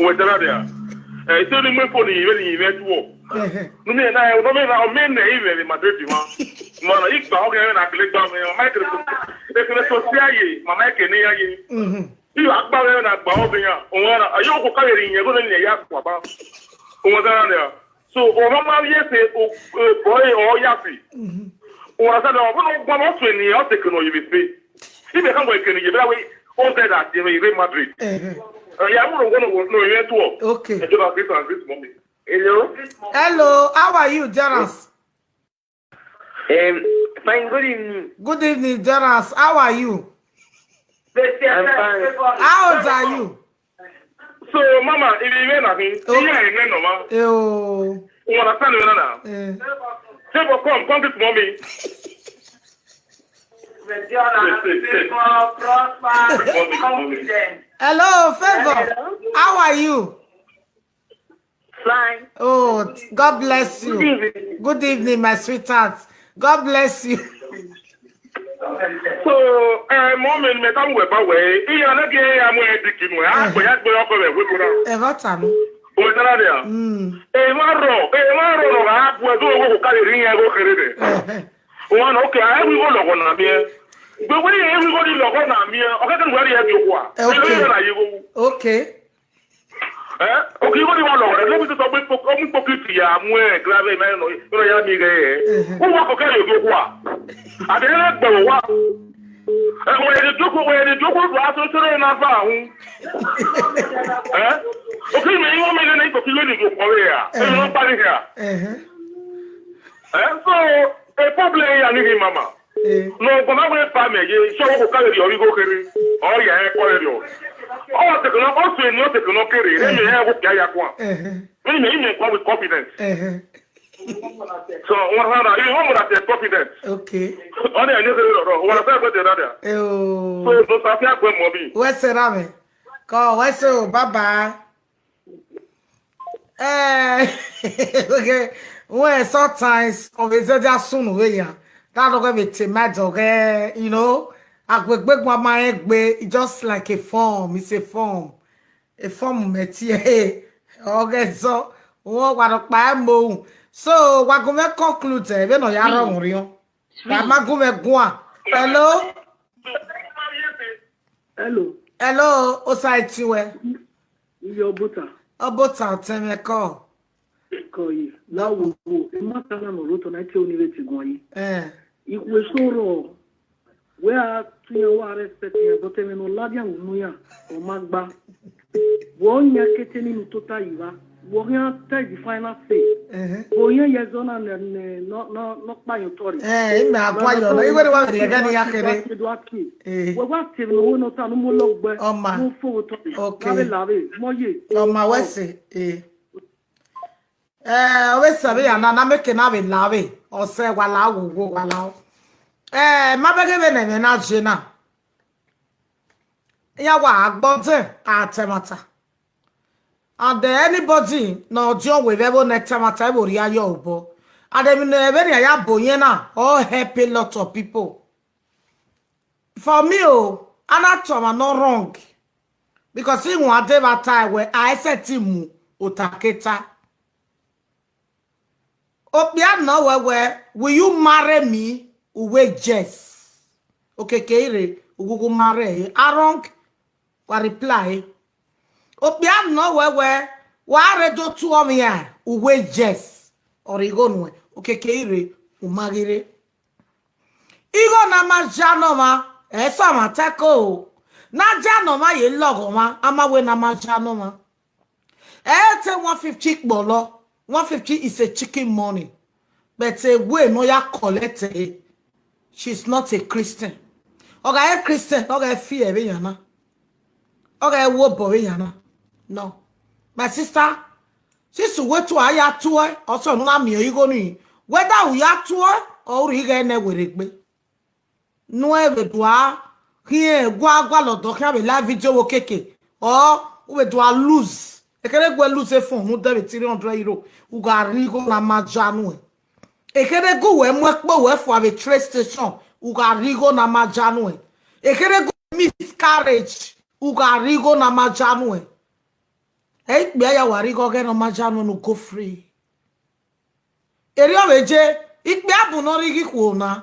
We tara dia. Eh, so ni me fo ni, we ni me tuo. Eh. No me na, no me na, o me ne i vbe Madrid ma. Ma na, i gba ọghe na kele gba me, ma kele so. E kele so si aye, ma ma kele ni aye. Mhm. I gba me na gba ọghe ya. O wa na, ayo ko ka yeri yen, go ne ya kwa ba. O wa na ya. So, o ma ma ye se o, o boy o ya fi. Mhm. O wa sa na, o no gba mo tue ni, o te kele no ye be. I be kan go kele ni ye, but we, o said that, Real Madrid. Eh. Eh, ya mu no go no, no, ye tuo. Okay. Ẹ jọba, greet and greet mommy. Hello. Hello, how are you, Jonas? Um, fine, good evening. Good evening, Jonas. How are you? I'm fine. How old are you? So, mama, if you were nothing, okay. You are in no, ma. Oh. You understand me, nana? Eh. Favor, come, come this mommy. Favor, prosper, confident. Hello, Favor. Hello. How are you? Fine. Oh, God bless you. Good evening. Good evening, my sweetheart. God bless you. So, eh, mommy, me ta we ba we. I ya na ge ya mu e di kinu. Ah, ko ya gbe ọkọ rẹ we ko na. Ẹ va ta mi. O me tara dia. Mm. E ma ro, e ma ro no ga bu e do wo ko ka le rin ya go kere de. Eh, eh. O wa no ke a wi go lọghọ na miẹn. Gbe we ni e wi go ni lọghọ na miẹn. O ke ke we ri e bi okwa. Eh, okay. E na yi go. Okay. Eh? Oke, igho ni wa lọghọ rẹ, ne ọ sọ gbe kpo-, ọ mu ikpokiti ya mu ẹ, grave ma nọ, nọ ya mi ghẹ. Mhm. U wa kọkẹ ye okhuo kua. A de ne gbe wa. Eh, wẹ de joko, wẹ de joko, wa so so na va hu. Eh? Oke, me igho me ne ikpokiti ni do kọ ya. Eh. E no pa ni ya. Mhm. Eh? So, e problem ya ni hi mama. Eh. No, ọgbọn na wẹ ba mẹ ye, sọ wo ka vbe rriọ igho kherhe, ọ ya ẹn kọ vbe rriọ. Ọ te kene, ọ sẹ eni ọ te kene ọ kere, ne mẹ ẹn wo kia ya guan. Eh. Mẹ ni mẹ, mẹ guan with confidence. Eh. So, wọn rhan ra, you want that confidence. Okay. Ọ ni ẹni kherhe rọrọ, wọn fẹ gbẹdẹ na dia. Eh, o. So, no sa fi agbẹ mọ bi. Wẹ sẹ ra mẹ. Kọ, wẹ sẹ o, bye bye. Eh, okay. Well, sometimes, obviously, there are soon we ya. That don't get me to my dog, eh, you know. Agbegbe gwa ma egbe, it's just like a form. It's a form. A form meti, eh. Okay, so, wo wa ro pa mo. So, wa go me conclude, eh, we no ya ro mo rion. Wa ma go me gwa. Hello? Hello. Hello, Osaiti wẹ. Iye Ọbota. Ọbota ọtẹn mwẹ kọ. Kọ ye. La wo wo. E ma ta na no roto na te oni re ti guan yi. Eh. Ikhue so rọ. Wẹ a tu yan wa respect yan, but ẹmwẹ ne ọ ladian unu yan, ọ ma gba. Vbe ọ yan kete ni nu tota yi vba, vbe ọ khian ta the final say. Ehẹn. Vbe ọ yan ye ẹzọ na nẹ, nẹ, nọ, nọ, nọ kpa yan otọ rre. Eh, imẹ a gua yọ nọ, ighe ne wa rhie ẹghẹ ne I ya kherhe. Eh. Wẹ wa te emwi ne ọ ho ne ọ ta ne u mu olọ gbe, ọma, ne u fo vbe otọ rre. Okay. Lavbe, lavbe, mọ ye. Ọma wẹ sẹ, eh. Eh, ọ vbe sẹ vbe ya na, na make na vbe la vbe, ọ sẹ wa la wo, wo wa la. Eh, ma bẹghe vbene ẹmwẹ na je na. Iran wa agbọn dẹn, a tẹmwata. And, eh, anybody ne ọ diọn wẹ vbe ẹvbo ne tẹmwata, ẹvbo rhia yọ obọ. And emwi ne vbene iran ya bo yẹn na, ọ help a lot of people. For me o, a na tọ ọmwa ne ọ wrong. Because iwan dee vbe a ta wẹ, a i sẹtin mu otaketa. Okpia nọ wẹ wẹ, "Will you marry me?" U wẹ, "Yes." Okeke i rre, u gu gu marry ẹre. A wrong? Wa reply. Okpia nọ wẹ wẹ, "Wa rre do tu ọmwa iran?" U wẹ, "Yes." Ọre igho nuẹn. Okeke i rre, u ma ghi rre. Igho na ma ya ne ọmwa, ẹ sa ọmwa ta ẹko o. Na ya ne ọmwa ye lọghọ ọmwa, a ma wẹ na ma ya ne ọmwa. Ẹ te one fifty kpọlọ, one fifty is a chicken money. But a way ne ọ ya collect ẹre, she's not a Christian. Ọ gha re Christian, ọ gha fi ẹre vbe yan na. Ọ gha wo obọ vbe yan na. No. My sister, since uwẹ tu a ya tuẹ, ọ sẹ ne u na miẹn igho nii. Whether u ya tuẹ, or u rhie ighe ne werriegbe. Ne uwẹ vbe dua Khian wa gualọ ọdọ khian vbe live video vbe okeke. Ọ, u vbe do a lose. Ekherhe gu ẹ lose phone ne u dẹ vbe three hundred euro. U gha rhie igho na ma ja nuẹn. Ekherhe gu wẹ mu ẹkpo wẹ fua vbe train station. U gha rhie igho na ma ja nuẹn. Ekherhe gu miscarriage. U gha rhie igho na ma ja nuẹn. Ẹ ikpia ya wa rhie igho ọghẹ ne ọ ma ja nuẹn ne u go free. Erriọ vbe je, ikpia bun ne ọ rhie igho ikhuo na.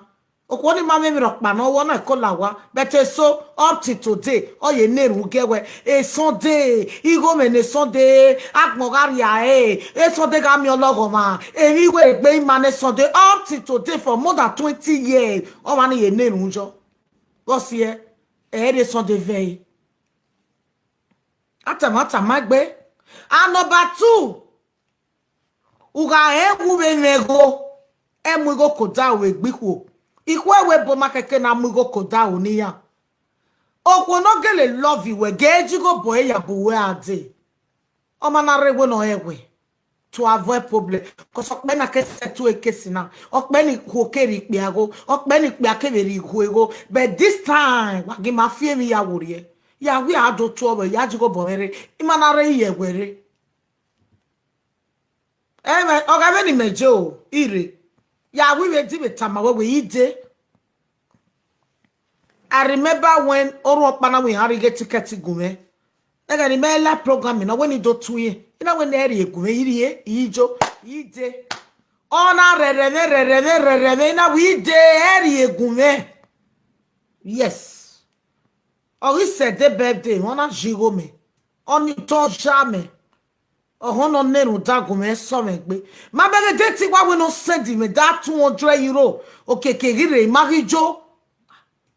Okhuo ni ma mwẹ emwi rhọkpa ne ọ wẹ ọna ẹko la owa, but eso up till today, ọ ye na erhunmwu gie wẹ, e Sunday, igho mwẹ ne Sunday, agbọn gha rria ẹre, e Sunday gha miẹn ọlọghọmwa, emwi wẹ egbe ima ne Sunday, up till today for more than twenty years, ọmwa ni ye na erhunmwu yọ. Vbọsiẹ, ẹ i rre Sunday vẹ ẹre. A tama tama egbe. And number two, u gha rẹn wu vbe mwẹ igho, ẹ mu igho ke odaro vbe egbe ikhuo. Ikhuo ẹvbo ebo ma kẹkẹ na mu igho ke odaro ne iran. Okhuo ne ọ gele love wẹ, ghe ji igho obọ ẹre ya bu wẹ a dee. Ọ ma na rre ewe ne ọ rẹn wẹ to avoid problem. Cause ọkpẹ na ke settle case na. Ọkpẹ ni ikhuo ke rhie ikpia igho. Ọkpe ni ikpia kevbe rhie ikhuo igho. But this time, wa ghi ma fi emwi ya werriẹ. Ya wẹ a do tuẹ vbe ya ji igho obọ mwẹ rre. I ma na rre ye wẹ rre. Ẹmwẹ, ọ gha vbe ne imẹ je o, I rre. Ya wẹ I vbe di vbe tama wẹ wẹ I dee. I remember when orhunmwu ọkpa na wẹ iran rhie ighe ticket gu mwẹ. Ẹghẹ ne imẹ la program na, wẹ ne I do tu irẹn. I na wẹ ne ẹ rhie gu mwẹ, I rhie, I jo, I dee. Ọ na rẹrẹ mwẹ, rẹrẹ mwẹ, rẹrẹ mwẹ, I na wẹ I dee, ẹ rhie gu mwẹ. Yes. Ọ ghi sẹ ẹdẹ birthday, ọ na zẹ igho mẹ. Ọ ni tọ ya mẹ. Ọhọn ne ọ na erhunmwu da gu mwẹ, sẹ mwẹ egbe. Ma bẹghe date wa wẹ ne ọ send mwẹ that two hundred euro. Okeke ghi rre, I ma ghi jo.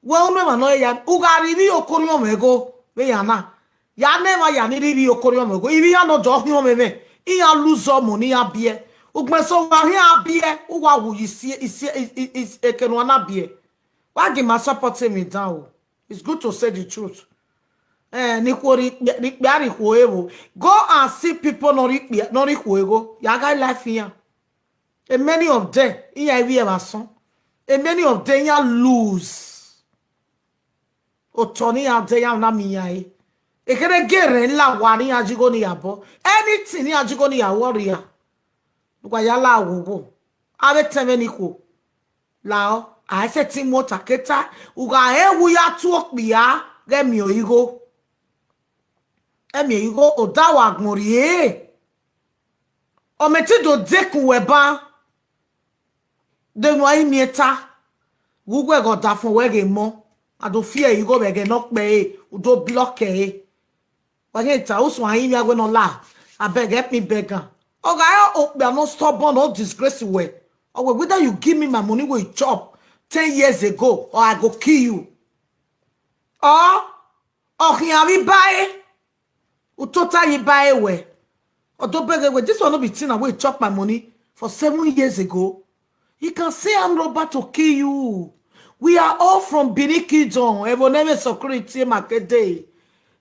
Wẹ unu emwa ne ọ re ya, u gha rhie ivbi okorriọnmwẹ igho vbe iran na. Ya ne emwa ya ni rhie ivbi okorriọnmwẹ igho. Ivbi iran ne ọ dọ khian mwẹ mwẹ. Iran lose ọmọ ne iran biẹ. Ugbẹn so wa khian biẹ, u wa wu ye isi, isi, i- i- i- eke ne uwa na biẹ. Wa gi ma support emwi dan o. It's good to say the truth. Eh, ne ikhuo rhie ikpia, rhie ikpia rhie ikhuo evbo. Go and see people ne ọ rhie ikpia, ne ọ rhie ikhuo igho. Ya gha life iran. A many of them, iran ivbi ẹvbo asọn. A many of them, iran lose. Otọ ne iran dẹ, iran na miẹn iran re. Ekherhe gie rẹn la owa ne iran ji igho ni ya bọ. Anything ne iran ji igho ni ya wọ rria. Wa ya la ghogho. Avbe etẹn mwẹ ni ikhuo. Lahọ, a i sẹtin mu ota ke ta, u gha rẹn wu ya tu okpia ghẹ miẹn ọre igho. Ẹ miẹn igho, odaro agbọn rrie. Ọ mẹ te do dekun wẹ ban, de emwi a i miẹn ta, vbe uwu ẹghẹ ọdafẹn wẹ ghe mọ, a do fi ẹre igho vbe ẹghẹ ne ọ kpẹre, u do block ẹre. Wa ghi ta, usun a i miẹn wẹ ne ọ la, abeg help me beg am. Ọ gha re okpia ne ọ stubborn, ne ọ disgrace wẹ. Ọ wẹ, whether you give me my money wey you chop ten years ago or I go kill you. Or ọ khian vbe iba ẹre, u tota ye iba ẹre wẹ. Ọ do bẹghe wẹ, this one no be thing na wey chop my money for seven years ago. He can say armed robber to kill you. We are all from Benin Kingdom. Ẹvbo ne ẹmwẹ security ma ke dee.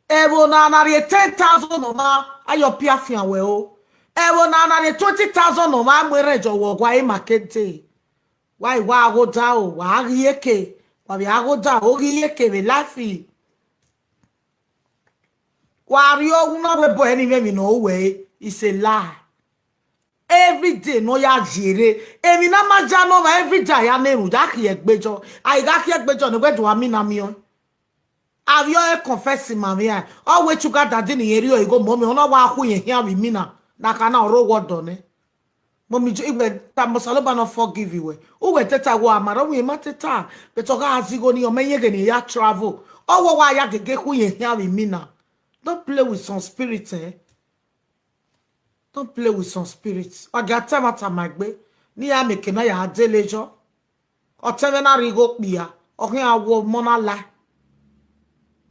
Ẹvbo na na rhie ten thousand nọ ma, ayọ pia fian wẹ o. Ẹvbo na na rhie twenty thousand nọ ma, mu erhẹn jọ wẹ ọgua ma ke dee. Wa i wa aghoda o, wa ghi eke, wa vbe aghoda o ghi eke vbe life. Wa rrie oghunmwu na wẹ bọ ẹre ne imẹ emwi ne ọ ru ẹre, it's a lie. Every day ne ọ ya ye rre, emwi na ma ja ne ọmwa every day a ya na erhunmwu, a khiẹ egbe jọ, a i gha khiẹ egbe jọ ne wẹ do a mina miẹn ọẹn. Avbiọ ẹre confess ma mwẹ a, ọ wẹ sugar daddy ne irẹn rhie igho mọ mẹ, ọ na wa khu irẹn khian vbe imina, na kha na ọ rre owa ọdọ nẹ. Mummy Jo, iwẹ tama Osanobua ne ọ forgive wẹ. Uwẹ te ta wẹ a ma rre, ọ wẹ irẹn ma te ta, but ọ gha zẹ igho ne ọ mẹ yẹn ghe ne irẹn ya travel. Ọ wẹ ọ wa ya gege khu irẹn khian vbe imina. Don't play with some spirit, eh? Don't play with some spirits. Wa gia ta ẹmwata ma egbe, ne iran mieke na ya dele yọ. Ọtẹn mwẹ na rhie igho okpia, ọ khian wẹ ọmọ na la.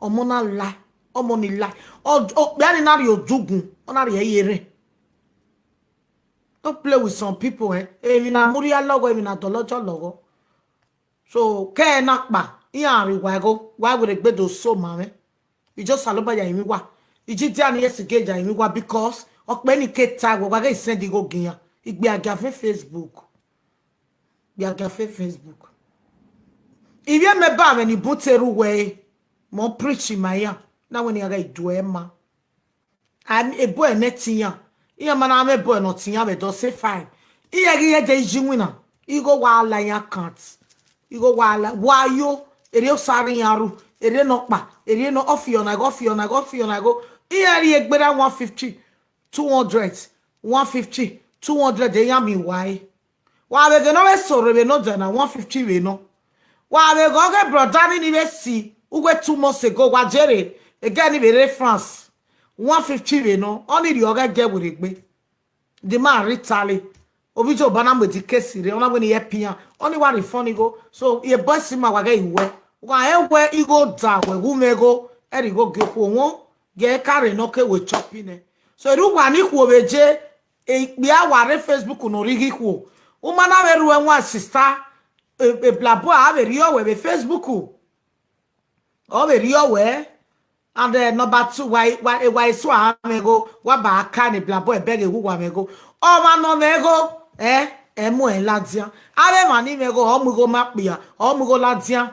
Ọmọ na la, ọmọ ni la. Ọ- Okpia ni na rhie odugun, ọ na rhie ye erhẹn. Don't play with some people, eh? Emwi na murria lọghọ, emwi na dọlọjọ lọghọ. So, kẹ ẹ na kpa, iran rhie uwa igho, wa werriegbe do so ma mwẹ. I just Osanobua ya rinmwian uwa. I ji dia ni yes ge ya rinmwian uwa because ọkpẹ ni ke ta wẹ wa ghe send igho gi iran. Igbe a gia fe Facebook. Igbe a gia fe Facebook. Ivbi ẹmwẹ ba mwẹ ni bun te rre uwẹ re. Mẹ ọ preach ma iran, na wẹ ne iran ghẹ duẹ ma. A, ebo ẹnẹ tiyan, iran ma na mwẹ ebo ẹnọ tiyan vbe dọ se fine. Iran ghi ye de yi winna, igho wa la iran account. Igho wa la, wa yo, erriọ osa rre iran ru, erriọ nọkpa, erriọ nọ, ọ fi ọna igho, ọ fi ọna igho, ọ fi ọna igho. Iran rhie egbe ra one fifty, two hundred, one fifty, two hundred, iran miẹn uwa ẹre. Wa vbe ghe ne ọ vbe sẹ orre vbe nọ, ọdẹ na one fifty vbe nọ. Wa vbe ghe ọghe brother ni ni vbe si uwu two months ago, wa jere, egẹ ni vbe rre France, one fifty vbe nọ, ọni rhie ọghẹ gie werriegbe. The man rhie Italy, ovbi Joe ba na mu edi case rre, ọ na wẹ ne I help iran, ọni wa refund igho. So, ye boss ma wa ghẹ i wẹ, wa rẹn wẹ igho da wẹ wu mwẹ igho, ẹre igho gie okhuo wọn, gie ka rre nọ ke wẹ chop nẹ. So, erha uwa ni khuo vbe je, ikpia wa rre Facebook ne ọ rhie igho ikhuo. U ma na vbe ru ẹwaẹn sister, e, eblabọ a vbe rhie ọwẹ vbe Facebook. Ọ vbe rhie ọwẹ. And, eh, number two, wa, wa, wa esu a mwẹ igho, wa ba ka ne eblabọ ẹbẹghe wu wa mwẹ igho. Ọmwa ne ọ mwẹ igho, eh, ẹ mu ẹn ladian. Avbe emwa ni mwẹ igho, ọ mu igho ma kpia, ọ mu igho ladian.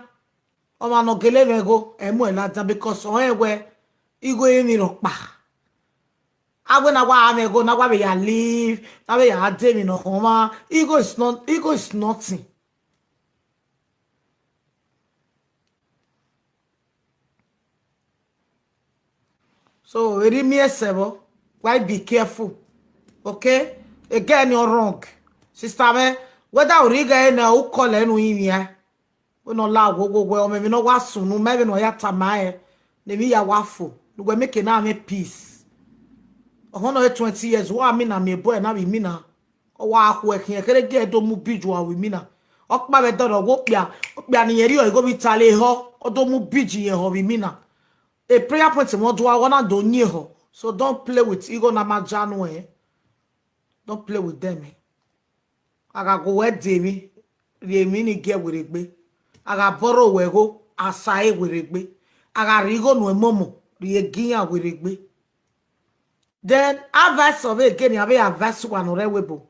Ọmwa ne ọ gele mwẹ igho, ẹ mu ẹn ladian, because ọ rẹn wẹ igho emwi rhọkpa. A wẹ ne a wa mwẹ igho, ne a wa vbe ya live, ne a vbe ya de emwi ne ọ khọn ọmwa. Igho is not, igho is nothing. So, erha miẹn sẹ vbọ, why be careful? Okay? Again, you're wrong. Sister mwẹ, whether u rhie igho ẹre nẹ, u call ẹre ne u rinmwian. Wẹ ne ọ la wo wo wẹ, ọ mwẹ emwi ne ọ wa sunu, mẹ vbene ọ ya tama ẹre, ne emwi ya wa fo, ne uwẹ make na mwẹ peace. Ọhọn nọ re twenty years, wa mina miẹn ebo ẹre na vbe imina. Ọ wa khu ẹkhiẹn kherhe gie do mu bridge wa vbe imina. Ọkpa vbe dọrọ wẹ okpia, okpia ne irẹn rhie igho vbe Italy ehọ, ọ do mu bridge irẹn ehọ vbe imina. A prayer point mwẹ ọ dua, ọ na do yin ehọ. So don't play with igho na ma ja nuẹn. Don't play with them. A gha gu wẹ de emwi, rhie emwi ni gie werriegbe. A gha bọrọ wẹ igho, a sa ẹre werriegbe. A gha rhie igho nuẹn mọmọ, rhie gie iran werriegbe. Then, advice of ege ni a vbe advice uwa ne ọ rre ẹvbo ebo.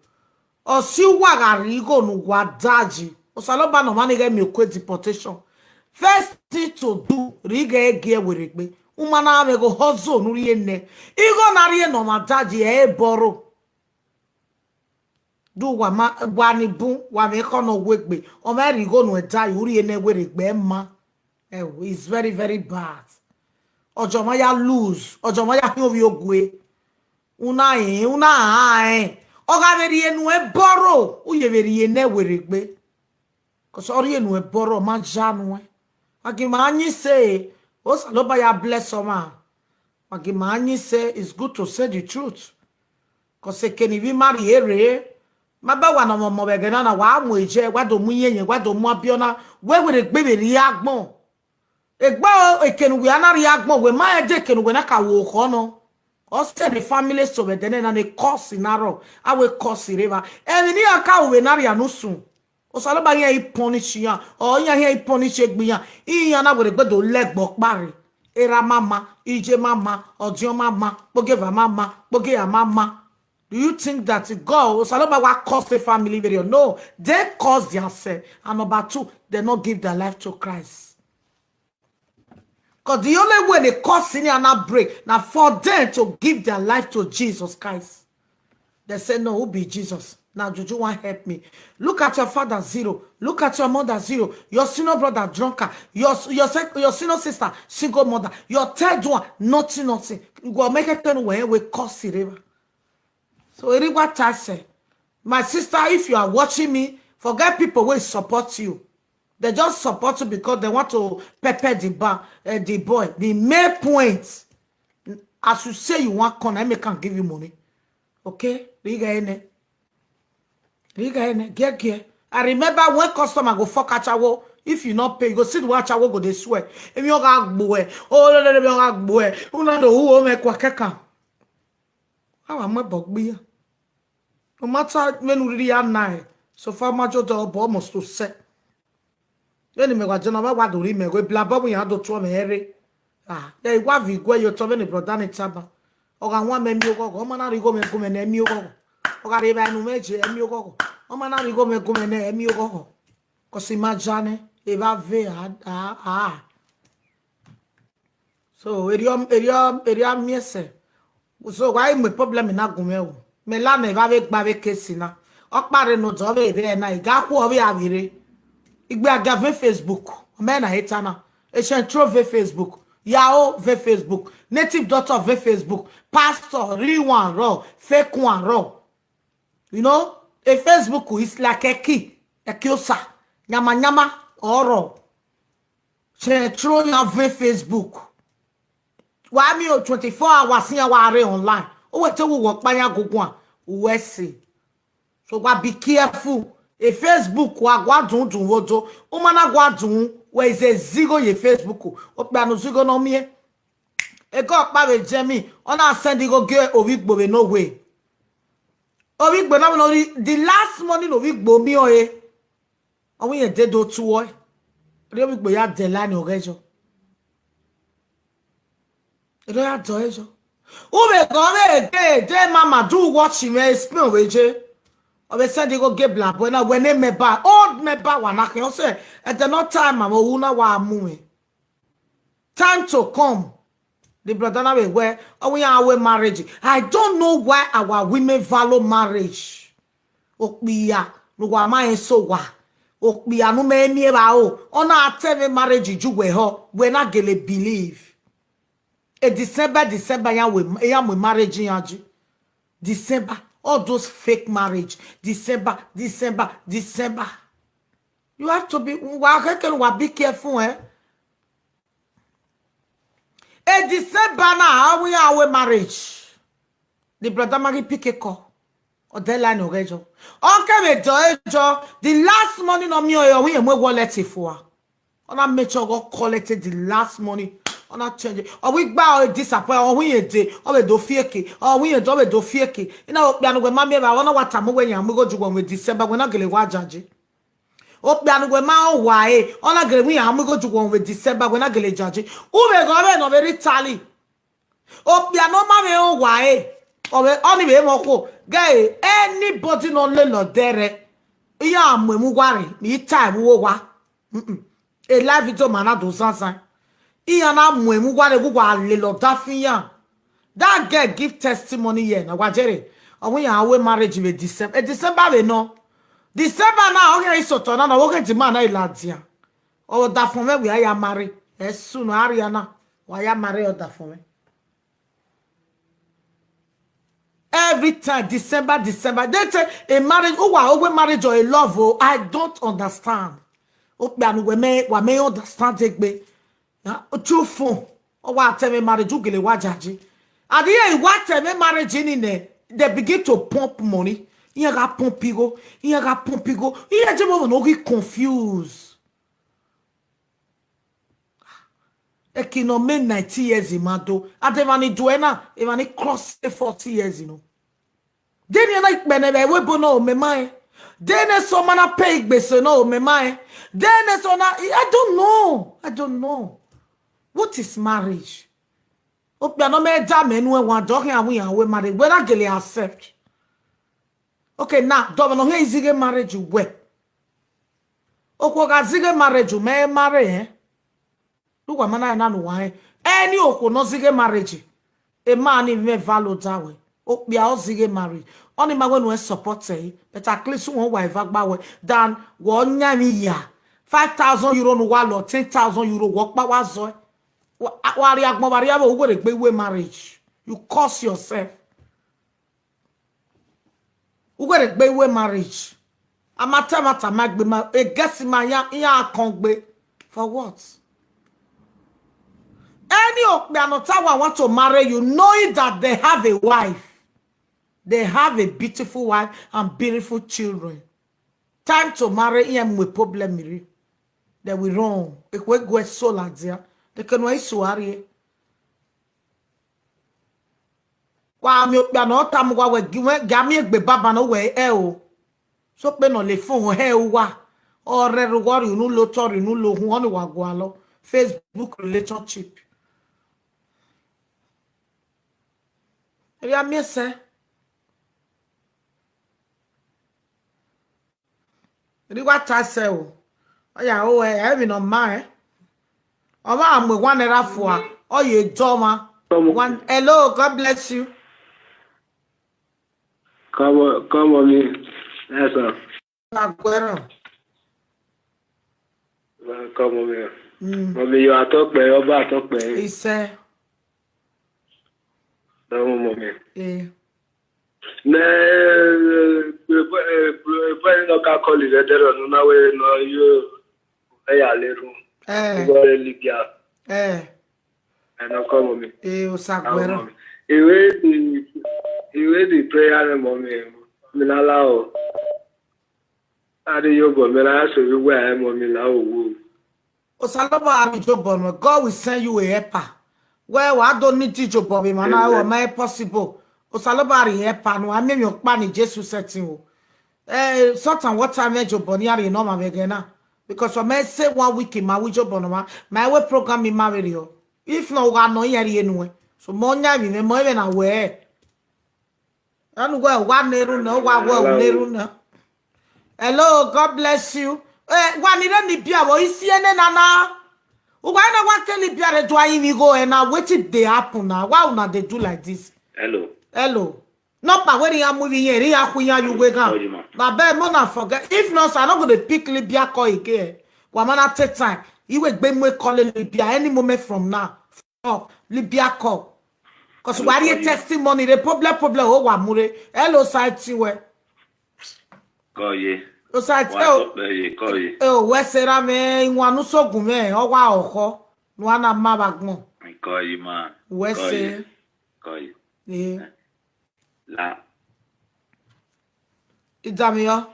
Ọ si uwa gha rhie igho ne uwa dayi, Osanobua ne ọ ma ni ghẹ miẹn okue deportation. First thing to do, rhie igho gie werriegbe. U ma na mwẹ igho hustle ne u rhie nẹ. Igho na rhie ne ọmwa dayi, ẹ i bọrọ. Do wa ma, wa ni bun, wa mwẹ ekhọe ne ọ wegbe, ọ ma rhie igho nuẹn dayi, u rhie nẹ werriegbe ma. Ẹo, it's very, very bad. Ọjọmwa ya lose, ọjọmwa ya khian ovbi ogue. U na rẹn, u na rẹn. Ọ gha vbe rhie nuẹn bọrọ, u ye vbe rhie nẹ werriegbe. Cause ọ rhie nuẹn bọrọ, ọ ma ja nuẹn. Wa gie ma yin sẹ, Osanobua ya bless ọmwa. Wa gie ma yin sẹ, it's good to say the truth. Cause eke ne ivbi ima rhie rre, ma ba wa ne ọmọmọ vbe ẹghẹ na na, wa mu eje, wa do mu iyenyen, wa do mu abiọna, wẹ werriegbe vbe rrie agbọn. Egbe eke ne uwẹ a na rrie agbọn, wẹ ma rẹn de eke ne uwẹ na ka ru okhọ nọ. Ọ sẹ ne family so vbe ẹdẹ nẹ na ne curse na rrọọ, a wẹ curse rre evba. Emwi ne iran ka ru vbe na rria ne usun, Osanobua khian i punish iran, ọ iran khian i punish egbe iran, iran na werriegbe do lẹgbẹ ọkpa rre. Erha ma ma, iye ma ma, ọdiọn ma ma, kpogieva ma ma, kpogiera ma ma. Do you think that God, Osanobua wa curse the family vberriọ? No, they curse themselves. And number two, they not give their life to Christ. Cause the only way the curse in na break na for them to give their life to Jesus Christ. They say, "No, who be Jesus? Now, Juju want help me." Look at your father, zero. Look at your mother, zero. Your senior brother, drunkard. Your, your, sec- your senior sister, single mother. Your third one, nothing, nothing. You go make it turn away with curse forever. So, Eriwa Tyson, my sister, if you are watching me, forget people will support you. They just support you because they want to pepper the bar, uh, the boy. The main point, as you say you want corner, I can give you money. Okay? Riga ene. Riga ene. Get here. I remember when customer go fuck achawo, if you not pay, you go see the way achawo go dey swear. Emi oga gboe. Oh, no, no, no, emi oga gboe. Una do who ome kwa keka. Awa mu ẹbọ gbe iran. No matter vbene u rhirhi ya na ẹn, so far ma jo dọ ọbọ almost to sẹ. Vbene imẹ wa jẹ na, wa wa do rhie imẹ igho, eblabọ vbe iran do tuẹ mwẹ ẹre. Ah, ẹ i wa viọ iguẹ ye otọ vbene brother ni tama. Ọ gha wan mẹ miẹn oghọghọ, ọ ma na rhie igho mwẹ gu mwẹ nẹ, ẹ miẹn oghọghọ. Ọ gha rhie evbare ne u mwẹ je, ẹ miẹn oghọghọ. Ọ ma na rhie igho mwẹ gu mwẹ nẹ, ẹ miẹn oghọghọ. Cause ima ja nẹ, evba ve a, a, a. So, erriọ, erriọ, erriọ miẹn sẹ. So, wa i mu problem na gun mwẹ o. Mẹ la nẹ evba vbe gba vbe case na. Ọkpa rre ne odọ vbe rre na, I gha khu ọ vbe a vbe rre. Igbe a ga vbe Facebook. Ọ mẹ na he ta na. Eshẹn tro vbe Facebook. Yao vbe Facebook. Native doctor vbe Facebook. Pastor, real one rọ, fake one rọ. You know, a Facebook is like a key, a key osa. Nyama nyama, ọrọ. Eshẹn tro ya vbe Facebook. Wa miẹn o twenty-four hours iran wa rre online. U wẹ te u wọ kpa yan guguan, u wẹ sẹ. So wa be careful. A Facebook wa gua dun dun vbe odo. U ma na gua dun, wẹ i zẹ zigho ye Facebook. Okpia ne u zigho ne ọ miẹn. Eke ọkpa vbe Germany, ọ na send igho gie ovbi igbo vbe ne owe. Ovbi igbo na vbe ne ọ rhie, the last money ne ovbi igbo miẹn ọre. Ọ wẹ irẹn dede otu ọe. Rhie ovbi igbo ya dẹ line ọghẹyọ. Erriọ ya dẹ ọre yọ. U vbe ghe ọ vbe ghe de mama do watch mwẹ Spain vbe je. Ọ vbe send igho gie blabọ na, wẹ ne mẹ ba, old mẹ ba wa na khian, ọ sẹ, ẹdẹ ne ọ ta ma vbe ohu na wa mu mwẹ. Time to come. The brother na vbe wẹ, ọ wẹ iran wẹ marriage. I don't know why our women value marriage. Okpia ne uwa ma rẹn sẹ owa. Okpia ne u mẹ miẹn evbaro. Ọ na te mwẹ marriage ju wẹ họ, wẹ na gele believe. E December, December, iran wẹ, iran mu marriage iran ju. December, all those fake marriage. December, December, December. You have to be, wa keke wa be careful, eh? E December na, ọ wẹ iran wẹ marriage. The brother ma ghi pick a call. Ọ dẹ line ọghẹyọ. Ọ kẹ vbe dẹ ọre yọ, the last money ne ọ miẹn ọre, ọ wẹ irẹn mu wallet fua. Ọ na make sure ọ collect the last money. Ọ na change. Ọ wẹ igba ọre disappoint, ọ wẹ irẹn de, ọ vbe do fi eke. Ọ wẹ irẹn de, ọ vbe do fi eke. I na okpia ne uwẹ ma miẹn evbare, ọ na wa tama uwẹ yan mu igho ju wẹ vbe December, wẹ na gele wa jaje. Okpia ne uwẹ ma rẹn owa ẹre, ọ na gele wẹ iran mu igho ju wẹ vbe December, wẹ na gele jaje. U vbe ghe ọ vbe ne ọ vbe rre Italy. Okpia ne ọ ma mwẹ owa ẹre, ọ vbe, ọnii vbe mwẹ okhuo. Ghe anybody ne ọ lele ọdẹrẹ, iran mu emwa uwa rre, ne I ta ẹvbo uwa. Mm-mm. E live video ma na do zanzan. Iran na mu emwa uwa rre, uwa lele ọdafẹn iran. That girl give testimony here na, wa jere. Ọ wẹ iran wẹ marriage vbe December. E December vbe nọ. December na, ọ ghi sotọ na, na, ọ ghi demand na ladian. Ọdafẹn mwẹ wẹ a ya marry. Ẹsu ne a rria na, wa ya marry ọdafẹn mwẹ. Every time, December, December. They say a marriage, who are over marriage or a love, oh, I don't understand. Okpia ne uwẹ mẹ, wa mẹ understand egbe. Ya, otu fun. Ọ wa te mwẹ marriage, u gele wa jaje. At the end, wa te mwẹ marriage in there, they begin to pump money. Iran gha pump igho, iran gha pump igho. Iran je mo no ghi confuse. Eke ne ọ mẹ ninety years ma do. Ademwa ni do ẹre na, emwa ni cross forty years nọ. Deni na ikpẹnẹ vbe ẹvbo ebo na, ọ mẹ ma rẹn. Deni eso ma na pay igbese na, ọ mẹ ma rẹn. Deni eso na, I don't know. I don't know. What is marriage? Okpia ne ọ mẹ da mẹ nu ẹwaẹn, dọ khian wẹ iran wẹ marriage. Wẹ na gele accept. Okay, now, dọmwẹ ne ọ khian zighe marriage wẹ. Okhuo gha zighe marriage, mẹ marry, eh? Lu wa ma na na nu wa, eh? Any okhuo ne ọ zighe marriage, e ma ni mwẹ value da wẹ. Okpia ọ zighe marriage. Ọnii ma wẹ ne uwẹ support ẹre, but at least uwẹ wa eva gba wẹ than wẹ ọ yan emwi hia. Five thousand euro ne uwa lọ, ten thousand euro, wẹ ọkpa wa zọe. Wa, wa rrie agbọn, wa rrie avbe, u were gbe iwe marriage. You curse yourself. U were gbe iwe marriage. A ma ta ẹmwata ma gbe ma, egesi ma ya, iran akọn gbe. For what? Any okpia ne ọ ta wa want to marry you, knowing that they have a wife, they have a beautiful wife and beautiful children. Time to marry, iran mu problem rre. They will run. Ekhue gu ẹre so ladian. They can iso a rrie. Wa miẹn okpia ne ọ tama uwa wẹ gi wẹ, gia miẹn egbe baba ne ọ wẹ ẹ o. So kpe ne ọ le phone hẹ uwa. Ọ rhẹrẹ uwa rhie unu lo otọ, rhie unu lo ohun, ọnii wa gualọ. Facebook relationship. Erriọ miẹn sẹ. Erriọ wa ta sẹ o. Ọ ya ro ẹre, emwi ne ọ ma rẹn. Ọ ma mu ewa naira fua, Ọ ye dọ ọmwa. Come on. One, hello, God bless you. Come on, come on, me. Yes, sir. Aguero. Come on, me. Mm. Mommy, you are talk, man. You are talk, man. He said. Come on, mommy. Eh. Ne, eh, eh, eh, eh, no ka call you, they don't know where, no, you, eh, ya leru. Eh. You go to Libya. Eh. Eh, no, come on, me. Eh, Osaguero. Come on, me. Iwe di, iwe di prayer, mommy. Mi la la o. A de yo bo, me la so you where, mommy, la o wo. Osalobua a rhie ijobọ nuẹn, God will send you a helper. Wẹ wa do need ijobọ vbe emwa na, ọ ma possible. Osalobua a rhie helper nuẹn, a miẹn emwi ọkpa ni Jesu sẹtin o. Eh, salt and water mwẹ ijobọ ne iran rhie ne ọmwa vbe ẹghẹ na. Because ọ ma say one week ma ru ijobọ ne ọmwa, ma i wẹ program ma vberriọ. If not, u gha nọ iran rhie nuẹn. So, mẹ ọ yan emwi mwẹ, mẹ ọ mwẹ na wẹ. Anu wẹ, u wa na erhunmwu, u wa wẹ u na erhunmwu. Hello, God bless you. Eh, wa ni rre Libya vbe isi ẹnẹ na na. U wa na wa ke Libya rre do a rinmwian igho ẹre na, wetin dey happen na? Why una dey do like this? Hello. Hello. Nọkpa wẹ ne iran mu ivbi iran, iran khu iran ye uwu eghan. Sorry, ma. Baba, mo na forget. If not, I no go dey pick Libya call again. Wa ma na take time. I wẹ gbe mu call Libya any moment from now. Call, Libya call. 'Cause wa rhie testimony re problem, problem, o wa mu re. Hello, Osaiti wẹ. Kọ ye. Osaiti, wa o, tọ pẹ ye, kọ ye. E o, wẹ sẹ ra mwẹ, iwan ne u sogun mwẹ, ọ wa ọkhọ, ne u na ma vbe agbọn. Kọ ye, ma. Wẹ sẹ. Kọ ye. Eh. La. Idamiọ.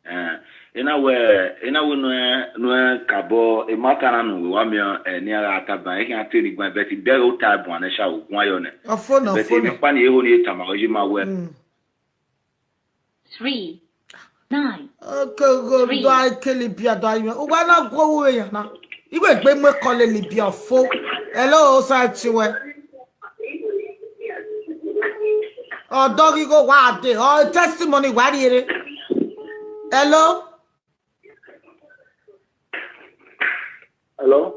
Eh, ena wẹ, ena wẹ nuẹ, nuẹ kabọ, emata na nu wa miẹn, eh, ne iran gha taba, e khian te ni guan, but ibe ẹre ota buan ne sha, u guan yọ nẹ. Ọfo nọ, but ọfo nọ. Emwi ọkpa ni eho ni e tama, ọ ye ma wẹ. Mm. Three, nine. Okay, go, three. Do I kill Libya, do I, u wa na guọ wu ya na. Iwe gbe mu call Libya fo. Hello, Osaiti wẹ. Ọdọ ghi gho wa de, ọ testimony wa rhie re. Hello? Hello?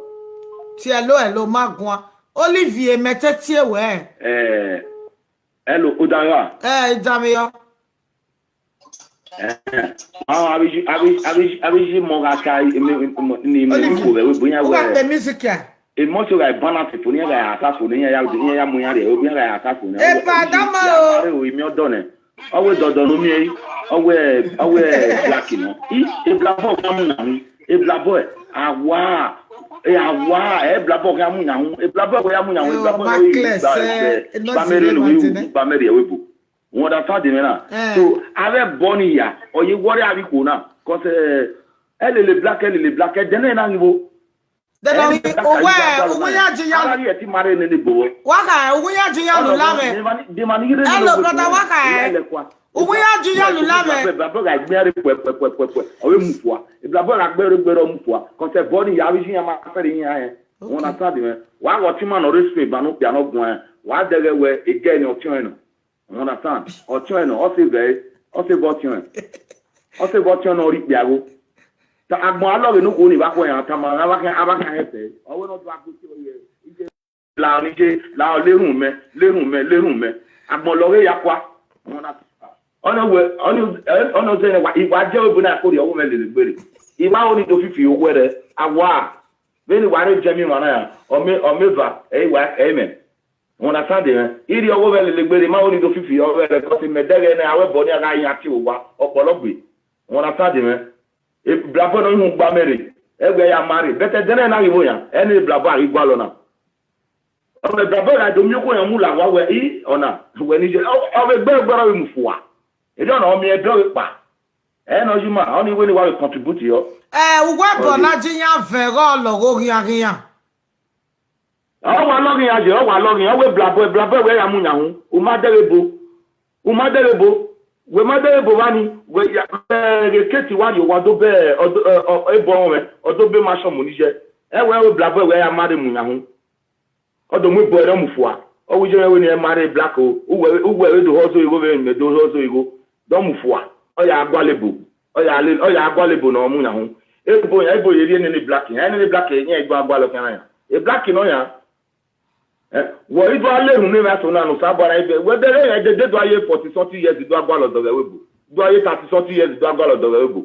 Ti hello, hello, ma guan. Olivier, mẹ te tie wẹ. Eh, hello, Udara. Eh, Idamiọ. Eh, ah, avbe, avbe, avbe, avbe yi mọ gha ka, ni, ni, ni, Olivier, ni ko vbe, vbe, ya u gha wẹ. Pe music ya. Emọ so gha ban na fo ne iran gha ya ta fo ne iran ya, iran ya mu iran rhie, iran gha ya ta fo ne iran. Epa, dama o. Are o, imi ọdọ nẹ. Ọ wẹ dọdọ ne u miẹn yi, ọ wẹ, ọ wẹ black nọ. I, eblabọ gha mu na hu, eblabọ ẹ, awa, e awa, eblabọ gha mu na hu, eblabọ gha mu na hu, eblabọ gha mu na hu, ba mere ne u, ba mere ẹvbo. U understand me na? Eh. So, avbe ẹbọ ni ya, ọ ye worry avbe ikhuo na, 'cause, eh, ẹ lele black, ẹ lele black, ẹdẹ nẹ na ghi vbo. Then, eh, uwẹ, uwẹ ya ji ya. Ara ri ẹ ti ma rre nene ebo. Wa kha, uwẹ ya ji ya lu la mẹ. Dema ni, dema ni rre nene ebo. Hello, brother, wa kha. Uwẹ ya ji ya lu la mẹ. Baba gha gbe are pẹ, pẹ, pẹ, pẹ, pẹ. Ọ vbe mu fua. Baba gha gbe are gbe ọ mu fua. 'Cause ẹbọ ni ya vbe ji ya ma fẹ re iran ẹ. Okay. U understand me? Wa gha ọtẹn ima nọ rre Spain, ba ne okpia nọ guan. Wa dẹghẹ wẹ, egẹ ni ọtẹn ọnrẹn nọ. You understand? Ọtẹn nọ, ọ sẹ vbe, ọ sẹ vbe ọtẹn. Ọ sẹ vbe ọtẹn nọ rre ikpia gho. Ta agbọn alọghe ne okhuo ni vbe akhuẹ yan tama, a vbe khian, a vbe khian hẹn sẹ. Ọ wẹ ne ọ do agbo tie ọre, iye la ni je, la ọ lerhunmwu mẹ, lerhunmwu mẹ, lerhunmwu mẹ. Agbọn lọghe ya kua. You understand? Ọ nọ wẹ, ọ nọ, ọ nọ zẹ nẹ wa, I wa je ebo na ko rhie ọghe mwẹ lele gbere. I wa ho ni do fifi owẹ rẹ, awa. Vbene I wa rre Germany na, ọ mẹ, ọ mẹ eva, ẹ i wa, ẹ i mẹ. U understand mwẹ? I rhie ọghe mwẹ lele gbere, ma ho ni do fifi ọghe rẹ, 'cause mẹ dẹghe nẹ, avbe ẹbọ ni a gha yan tie owa, ọkpọlọ gbe. U understand mwẹ? E, blabọ nọ ihun gba mẹ rre, ẹwẹ ya ma rre, but ẹdẹnẹrẹ na ghi vbo yan, ẹne blabọ a ghi gualọ na. Ọ mẹ blabọ gha do miẹn okhuo yan mu la wa wẹ, I, ọna, wẹ ni je, ọ, ọ vbe gbe ẹgbẹrẹ vbe mu fua. Erriọ na, ọ miẹn ẹdẹ ọghe kpa. Ẹ nọ yi ma, ọ ni wẹ ne wa vbe contribute yọ. Ẹ, uwẹ ẹbọ na ji yan vẹ ghe ọlọghe oghian ghian. Ọ wa lọghe iran ye, ọ wa lọghe iran, ọ wẹ blabọ, blabọ wẹ ya mu yan hu, u ma dẹghe ebo, u ma dẹghe ebo, wẹ ma dẹghe ebo vba ni, wẹ ya, ẹ, ghe keti wa rrie owa do bẹ, ọ do, ẹ, ọ, ebo ọmwẹ, ọ do bẹ ma sọmu ni ye, ẹ wẹ, wẹ blabọ wẹ ya ma rre mu yan hu. Ọ do mu ebo ẹre ọ mu fua, ọ wẹ iye mwẹ wẹ ne ẹ ma rre black o, uwẹ, uwẹ vbe do họzọ igho vbe mẹ do họzọ igho, dọ mu fua, ọ ya gualọ ebo, ọ ya le, ọ ya gualọ ebo ne ọ mu yan hu, ebo yan, ebo ye rhie nene black, yan nene black, yan ebo a gualọ khian na yan. E black nọ yan. Eh, wẹ i do a lerhunmwu ne emwa eso na ne Osanobua na ibe, wẹ de rẹ dede do a ye forty something years do a gualọ dọvbe ẹvbo ebo. Do a ye thirty something years do a gualọ dọvbe ẹvbo ebo.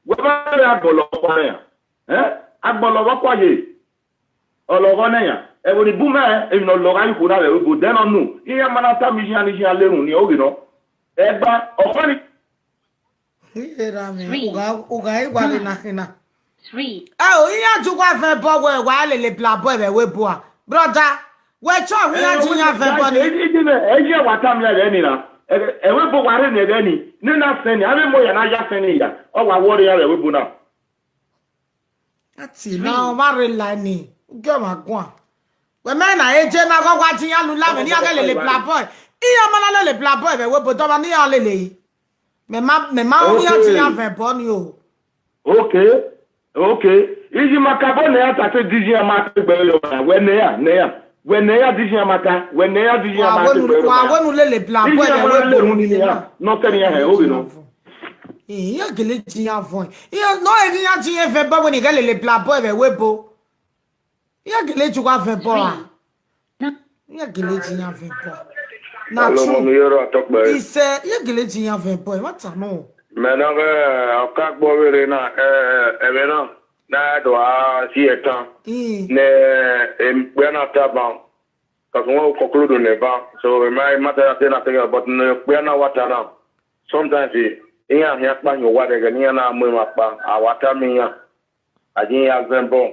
Wẹ ma rẹ agbọn lọghọ ọkpa nẹ yan. Eh, agbọn lọghọ ọkpa ye. Ọ lọghọ nẹ yan. Ẹvbo ni bun mwẹ, emwi ne ọ lọghọ avbe ikhuo na vbe ẹvbo ebo, dẹ nọ nu. Iran ma na tama iran ne iran lerhunmwu ni oghe nọ. Ẹgba, ọkpa ni. Iye ra mwẹ, u gha, u gha i wa vbe na khin na. Three. Ẹ o, iran ju wa vẹ ẹbọ wẹ wa lele bla bọ ẹvbo ebo a. Brother, wẹ chọ wẹ iran ji iran vẹ ẹbọ ni. Ẹ, ẹ, ẹ, ẹ, ẹ wa tama iran ẹghẹ ni na. Ẹ, ẹvbo ebo wa rre ni ẹghẹ ni. Ne na sẹn ni, avbe emo ya na ya sẹn ni ya. Ọ wa wọrre iran vbe ẹvbo ebo na. Ati na ọ ma rre la ni, u gie ọmwa guan. Wẹ mẹ na eje na gọ wa ji iran lula mwẹ ne iran ghẹ lele bla bọ. Iran ma na lele bla bọ ẹvbo ebo dọmwa ne iran lele yi. Mẹ ma, mẹ ma ru iran ji iran vẹ ẹbọ ni o. Okay, okay. Iye ma ka bọ ne iran ta te di iye ma te gbe yo na. Wẹ ne iran, ne iran. Wẹ ne iran di iye ma ta, wẹ ne iran di iye ma te gbe yo na. Wa wẹ nu lele bla bọ ẹvbo ebo ni na. Nọ tẹ ne iran hẹ, oghe nọ. Iran gele ji iran vọ. Iran nọ iran ji iran vẹ ẹbọ wẹ ne iran ghẹ lele bla bọ ẹvbo ebo. Iran gele ju wa vẹ ẹbọ ra? Iran gele ji iran vẹ ẹbọ. Na true. Hello, mummy, yọrọ atọkpẹ. Isẹ, iran gele ji iran vẹ ẹbọ, ẹmwata nọ. Mẹ na ghẹ ọka gbọ vberre na, ẹ, ẹmwẹ na, na do a si ẹtan. Mm. Ne, em, kpia na ta ban. Cause wọn conclude nẹ ban. So, emwa, emwa ta ya te na te, but ne kpia na wa ta na. Sometimes, iran hian kpa hin owa rẹgẹ ne iran na mu emwa kpa, a wa tama iran. A ye iran vẹ ẹbọ.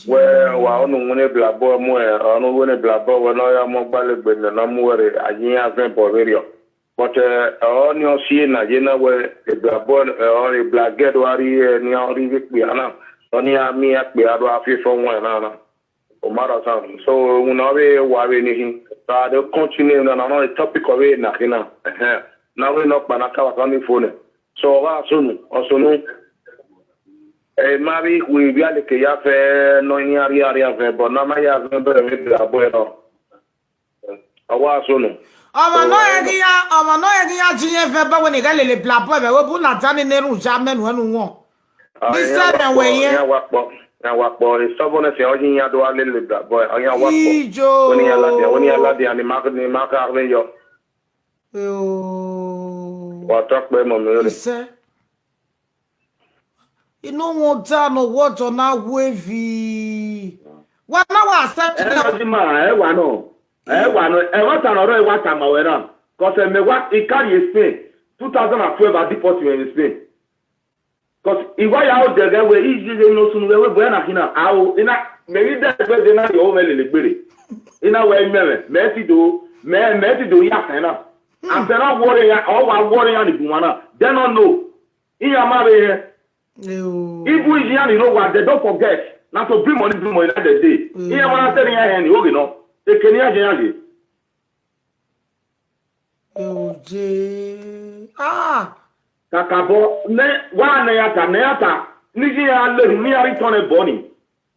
Wẹ wa ọnọ winna bla bọ mu ẹ, ọnọ winna bla bọ wẹ ne ọ ya mu ọgbalegbe ne ọ na mu ẹre, a ye iran vẹ ẹbọ vberriọ. But, eh, ọni ọ si na ye na wẹ ebla bọ, eh, ebla gẹ do a rhie ne iran rhie vbe kpia na, ọni a miẹn iran kpia do a fi efọ wan na na. Omara Sam. So, winna ọ vbe wa vbe ni hin. So, a do continue na, na, na, the topic ọ vbe na khin na. Ẹhẹn. Na vbe nọ kpa na ka wa ni fo nẹ. So, ọ gha sunu, ọ sunu. Ẹ ma vbe ikhuo ivbialeke ya fẹ nọ iran rhie arhian vẹ, but na ma ya zẹ bẹrẹ vbe bla bọe nọ. Ọ wa sunu. Ọmwa nọ ẹ ghi ya, ọmwa nọ ẹ ghi ya ji iran vẹ ẹbọ wẹ ne I ghẹ lele bla bọe vbe ẹvbo ebo na, danmwẹ ne erhunmwu ya mẹ nuẹn ne uwọn. Ah, Bi iran sẹ wa mẹ kpọ, wẹ iran. Iran wa kpọ, iran wa kpọ. Stubbornness ọghe iran do gha lele bla bọe, iran wa kpọ. Ijo. Wẹ ne iran ladian, wẹ ne iran ladian, ne ima, ne ima kha rre yọ. Eo. Wa tọ kpẹ mọ mi re. Isẹ. Inọ wọn da nọ wọdọ na wu evi. Wa na wa accept. Ẹ na di ma, ẹ wa nọ. Ẹ wa nọ. Ẹ wa ta nọ rẹ, ẹ wa ta ma wẹ na. Cause mẹ wa, I carry Spain. Two thousand and twelve, I deport you in Spain. Cause I wa ya odẹ ghẹ wẹ, I ye ghe ne ọ sunu vbe ẹvbo ebo na khin na. Ao, I na, mẹ ghi dẹ ẹgbẹdẹ na rhie ọvbẹ lele gbere. I na wẹ imẹ mwẹ, mẹ ti do, mẹ, mẹ ti do ya afẹn na. Hmm. Afẹn na wọrre iran, ọ wa wọrre iran ni gun wa na. They no know. Iran ma vbe hẹn. Eo. Even iran ni no wa, they don't forget. Na to bring money, bring money, that they dey. Mm. Iran ma na sẹ ne iran hẹn ni, oghe nọ. Eke ne iran ye iran ye. Oje. Ah. Kakabọ, ne, wa ne ya ta, ne ya ta. Ni ji ya le, ni ya return ẹbọ ni.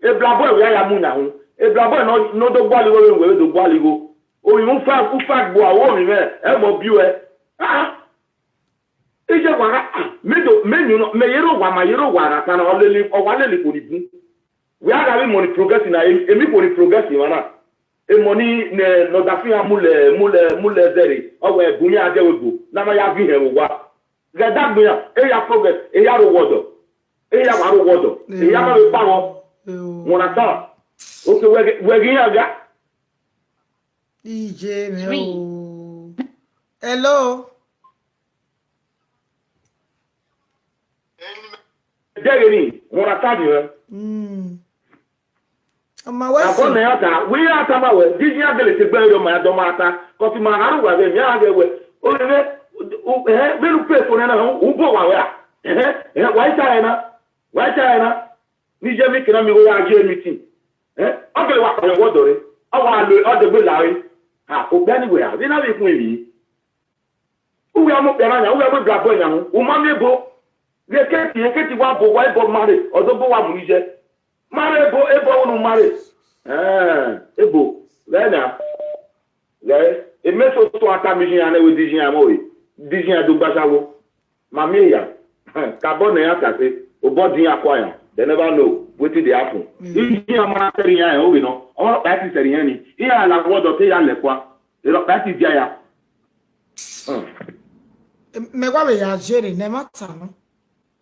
Ebla bọe wẹ ya ya mu yan hu. Ebla bọe nọ, nọ do gualigho vbe wẹ do gualigho. Ovbi mwẹ ufa, ufa gbo aro ovbi mwẹ, ẹ mọ biẹ. Ah. Iye wa gha, ah, mẹ do, mẹ yunnu, mẹ yẹrẹ owa, ma yẹrẹ owa gha ta na, ọ lele, ọ wa lele ikhuo ni bun. Wẹ a gha vbe imọ ni progress na, em-, emọ ikhuo ni progress emwa na. Emọ ni, ne, ne ọ da fi iran mu lẹ, mu lẹ, mu lẹ zẹre, ọ wẹ bun iran dẹ wẹ ebo, na ma ya viọ ihẹn vbe owa. Ghẹ dagbe iran, e ya progress, e ya rre owa ọdọ. E ya wa rre owa ọdọ, e ya ma vbe kpa vbọ. Eo. You understand? Okay, wẹ ghe, wẹ ghe iran gha. Iye mwẹ o. Hello. Dẹghe ni, wọn na ta di rẹ. Mm. Ọma wẹ Abọ sẹ. Mẹ ya ta, wẹ ya ta ma wẹ, di iran gele te gbe rẹ ma ya dọ ma ta, cause ma gha ru wa vẹ, mi a ghe wẹ, o rẹ, o, eh, vbene u pay for na, u bo wa wẹ a? Eh, eh, wa i ta rẹ na, wa i ta rẹ na. Ni ye mi kena mi gho ya ye meeting. Eh, ọ gele wa kpọnmwẹ wẹ ọdọ re, ọ wa lo ọdọ egbe la re. Ha, okpia ni wẹ a, vbe na vbe ikun emwi. Uwẹ a mu okpia na yan, uwẹ a mu ebla bọe yan hu, u ma miẹn ebo. Ghe eketi, eketi wa bo wa ebo ma rre, ọ do bo wa mu ni ye. Ma rre ebo, ebo unu ma rre. Eh, ebo, ghẹ na. Ghẹ, emẹ soso a ta mi iyan nẹ wẹ di iyan mọ re, di iyan do gba sawo. Ma miẹn ya. Kabọ ne iran ta te, obọ di iran kua yan. They never know wetin dey happen. Iran ma na sẹrriọ iran rẹn, ovbe nọ, ọmwa ọkpa ti sẹrriọ iran ni, iran la wọdọ te ya lẹkua, erha ọkpa ti dia ya. Hmm. Mẹ wa vbe ya jere ne ẹmwata nọ.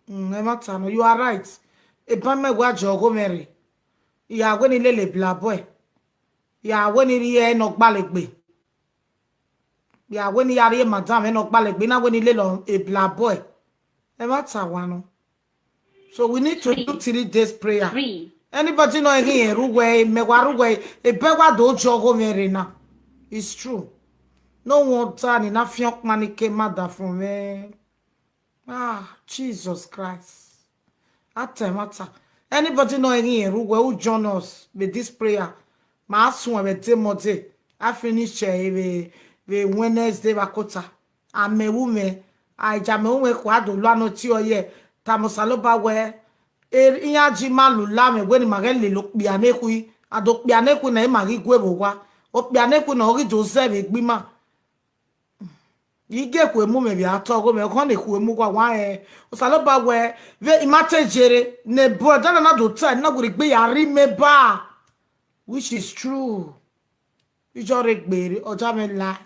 Mm, ẹmwata nọ, you are right. Eban mẹ wa jọ ọghomwẹ rre. Ya wẹ ne I lele blaboy. Ya wẹ ne I rhie ẹre ne ọ gbalegbe. Ya wẹ ne I ya rhie madam ẹre ne ọ gbalegbe, I na wẹ ne I lele blaboy. Ẹmwata wa nọ. So we need to do three days prayer. Anybody nọ i ghi rẹn rre uwẹ, mẹ wa rre uwẹ, eban wa do jọ ọghomwẹ rre na. It's true. No one time ni na fian ọkpa ni ke mada from me. Ah, Jesus Christ. Ata ẹmwata. Anybody nọ i ghi rẹn rre uwẹ, u join us with this prayer. Ma suẹn vbe de Monday, a finish ẹre vbe, vbe Wednesday vbe akota. Amẹ ru mwẹ, a i ja amẹ ru mwẹ khua do lua ne ọ tie ọ yẹ, tama Osanobua wẹ, e, iran ji ima lula mwẹ wẹ ne ima ghẹ lele okpia nekhui, a do okpia nekhui na ima ghi gue vbe owa, okpia nekhui na ọ ghi do zẹ vbe egbe ima. I ghe ekhue mu mwẹ vbe a tọ ọghomwẹ, ọghọ ne ekhue mu uwa wa rẹn. Osanobua wẹ, vbe ima te jere, ne brother na na do ta, na wẹ egbe ya rri mẹ ba, which is true. Ijọ rre gbe re, ọ ja mwẹ la.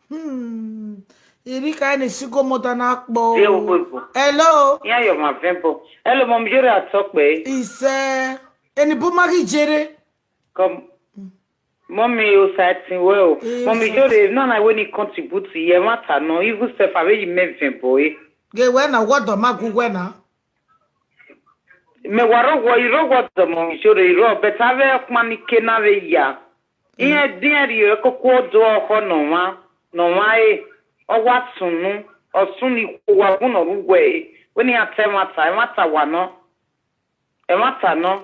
Hmm. Irika ni single mother na kpọ. Deghẹ uwẹ bo. Hello. Iran ye ọmwa vẹ bọ. Hello, mọmi, Iyore Atọkpẹ. Isẹ. Eni bu ma ghi jere. Come. Mọmi, Osa ẹtin wẹ o. Mọmi, Iyore, nana wẹ ne I contribute ye ẹmwata nọ, even self, avbe yi mẹ vẹ bọ e. Ghe wẹ na, wọdọ ma gu wẹ na. Mẹ wa rre owa, I rre owa ọdọ mọmi Iyore, I rrọọ, but avbe ọkpa ni ke na vbe ya. Iran, iran rhie koko do ọkhọ ne ọmwa, ne ọmwa re, ọ wa sunu, ọ sunu ikhuo wa gun ne ọ rre uwẹ re, wẹ ne iran ta ẹmwata, ẹmwata wa nọ, ẹmwata nọ.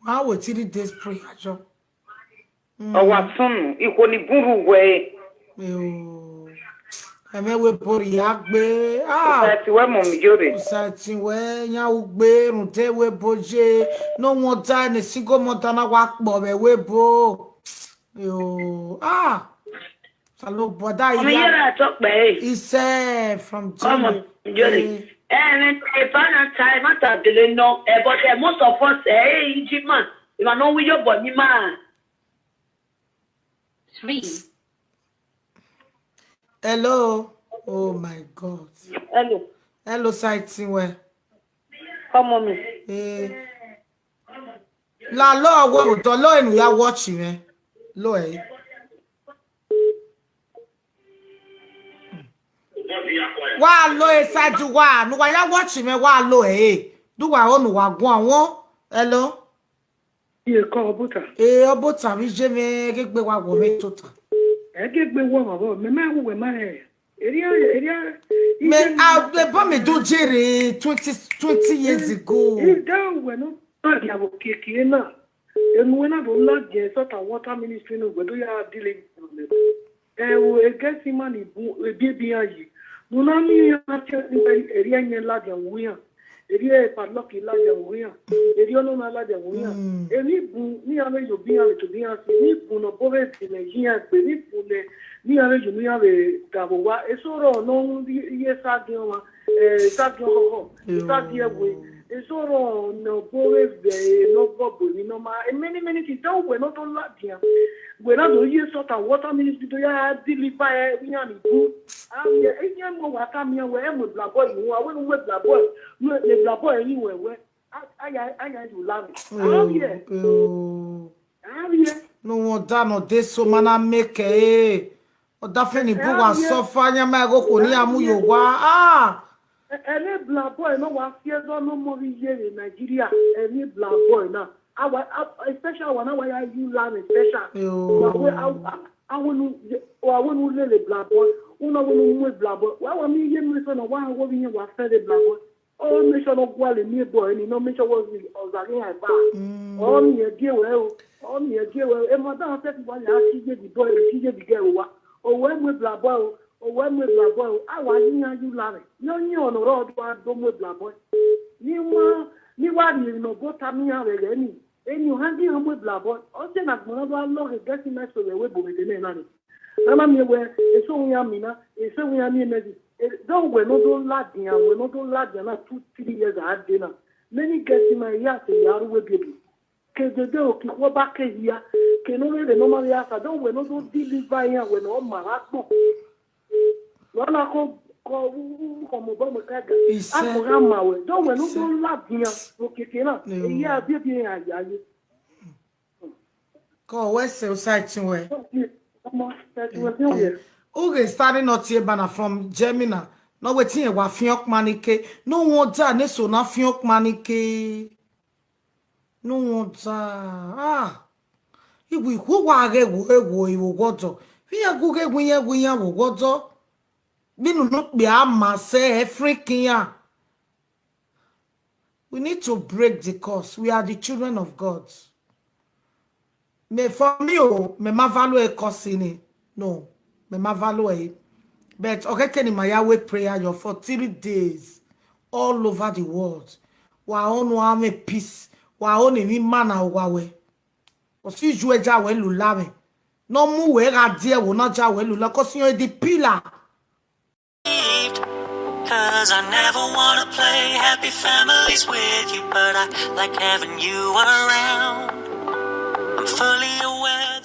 Wa wẹ three days prayer jọ. Ọ wa sunu, ikhuo ni bun rre uwẹ re. Eo. Ẹmwẹ wẹ ebo rhia gbe. Ah. Osa ẹtin wẹ mọmi Iyore. Osa ẹtin wẹ, iran ugbe, rhunmwuda wẹ ebo ye. No wonder ne single mother na wa kpọ vbe wẹ ebo. Eo. Ah. Osanobua da. Mọmi, Iyore Atọkpẹ e. Isẹ from Germany. Mọmi Iyore. Eh. Eh, ẹmwata, ẹmwata dele nọ, eh, but, eh, most of us, eh, Ijima, emwa ne ọ wu iyobọ ne ima. Hello. Oh my God. Hello. Hello, Saiti wẹ. Come on, me. Eh. La lo wo do lo enu ya watch me. Lo e. Wa lo e Saiti wa, nu wa ya watch me wa lo e. Du wa o nu wa guan won. Hello. Iye kọ Ọbota. Eh, Ọbota vbe iye mwẹ, ẹghẹ egbe wa wọ mwẹ tota. Ẹghẹ egbe wọ mwẹ vbọ, mẹ ma wu wẹ ma hẹ. Eria, eria, Me, iye a, ebo mi do jere twenty, twenty years ago. Ida wẹ nọ, ma dia vbe okiekie na. Enu wẹ na do ladian sort of water ministry ne uwẹ do ya dile problem. Ẹo, egẹsi ima ni bun ebiebi iran yi. Ne u na miẹn iran na tie ẹre, erriọ ẹyẹn ladian vbe iran, erriọ padlock ladian vbe iran, erriọ ọnọna ladian vbe iran. Mm. Emwi bun ne iran vbe ye obọ iran vbe tobọ iran si, emwi bun ne ọ bọ vbe esi ne iran gbe, emwi bun ne, ne iran vbe ye unu iran vbe da vbe owa. Eso rrọọ ne ọ ru iye Esagiẹn ọmwa, eh, Esagiẹn ọhọhọ, Esagiẹn ẹwe. Eso rrọọ ne ọ bọ vbe vbe ne ọ bọ bu emwi ne ọ ma, many, many things. Te uwẹ ne ọ do ladian, wẹ na do ye sort of water ministry do ya deliver iran ni bun. Avie, iran mu wa tama iran wẹ, ẹ mu black boy mu, a wẹ ne u mu black boy, ne black boy yin wẹ wẹ. A, a ya, a ya yu la mwẹ. A vbiẹ. Eo. A vbiẹ. No wonder nọ de so ma na make e. Ọdafẹn ni bu wa suffer, yan ma ẹghẹ okhuo ne iran mu ye owa. Ah! Ẹ, ẹmwẹ black boy ne ọ wa fi ẹzọ ne ọmọ vbe iye vbe Nigeria, ẹmwẹ black boy na. A wa, a, especially wa na wa ya yu la mwẹ special. Eo. Wa wẹ, a, a, a wẹ nu, a wẹ nu lele black boy. U na wẹ nu mu black boy. Wa wa miẹn iye nu eso na, wa wo vbe iran wa fẹrẹ black boy. Ọ make sure ne ọ gualọ emwi ebo ẹre ni, ne ọ make sure wẹ ọ zaghe iran eva. Mm. Ọ miẹn gie wẹ o, ọ miẹn gie wẹ o. Emwa da sẹtin wa ya si ye the boy, si ye the girl owa. Owẹ mu black boy o, owẹ mu black boy o. A wa yi iran yu la mwẹ. Ne ọ yin ọnọ rrọọ do a do mu black boy. Ne wa, ne wa rhie emwi ne ọ bọ tama iran vbe ẹghẹ ni. Eni ohan ghi iran mu black boy. Ọ sẹ ne agbọn na do a lọghe get nice vbe ẹvbo ebo vbe ede nẹ na ni. A na miẹn wẹ eso iran mina, eso iran miẹn mẹ ghi. Dọwẹ ne ọ do ladian, wẹ ne ọ do ladian na two, three years a dee na. Many girls ma ya sẹ ya ru uwu ebiebi. Ke dede okhuo ba ke hia, ke ne ọ rere ne ọ ma vbe ya sa, dọwẹ ne ọ do deliver iran, wẹ ne ọ ma gha gbọn. Wẹ na kọ, kọ, kọ mobọ mẹ ka ga. Isẹ. A kọ gha ma wẹ, dọwẹ ne ọ do ladian, okiekie na, eya ebiebi iran ya ye. Kọ wẹ sẹ osa ẹtin wẹ. U ghe starting not here, bana from Germany. No wetin ẹ wa fian ọkpa ni ke. No wonder ne eso na fian ọkpa ni ke. No wonder. Ah. Iwu ikhu wa ghe wo ewo iwo wọdọ. Vbe iran gu ghe wu iran wu iran wo wọdọ. Vbe unu nọ kpia ma sẹ African iran. We need to break the curse. We are the children of God. Me for me o, me ma value a curse in it. No, me ma value it. But okay, can my way prayer your for three days all over the world. Wa onu ame peace. Wa onu mi mana wa we. O si ju eja we lula me. No mu we gha die wo na ja we lula, 'cause you are the pillar. Cause I never wanna play happy families with you, but I like having you around. I'm fully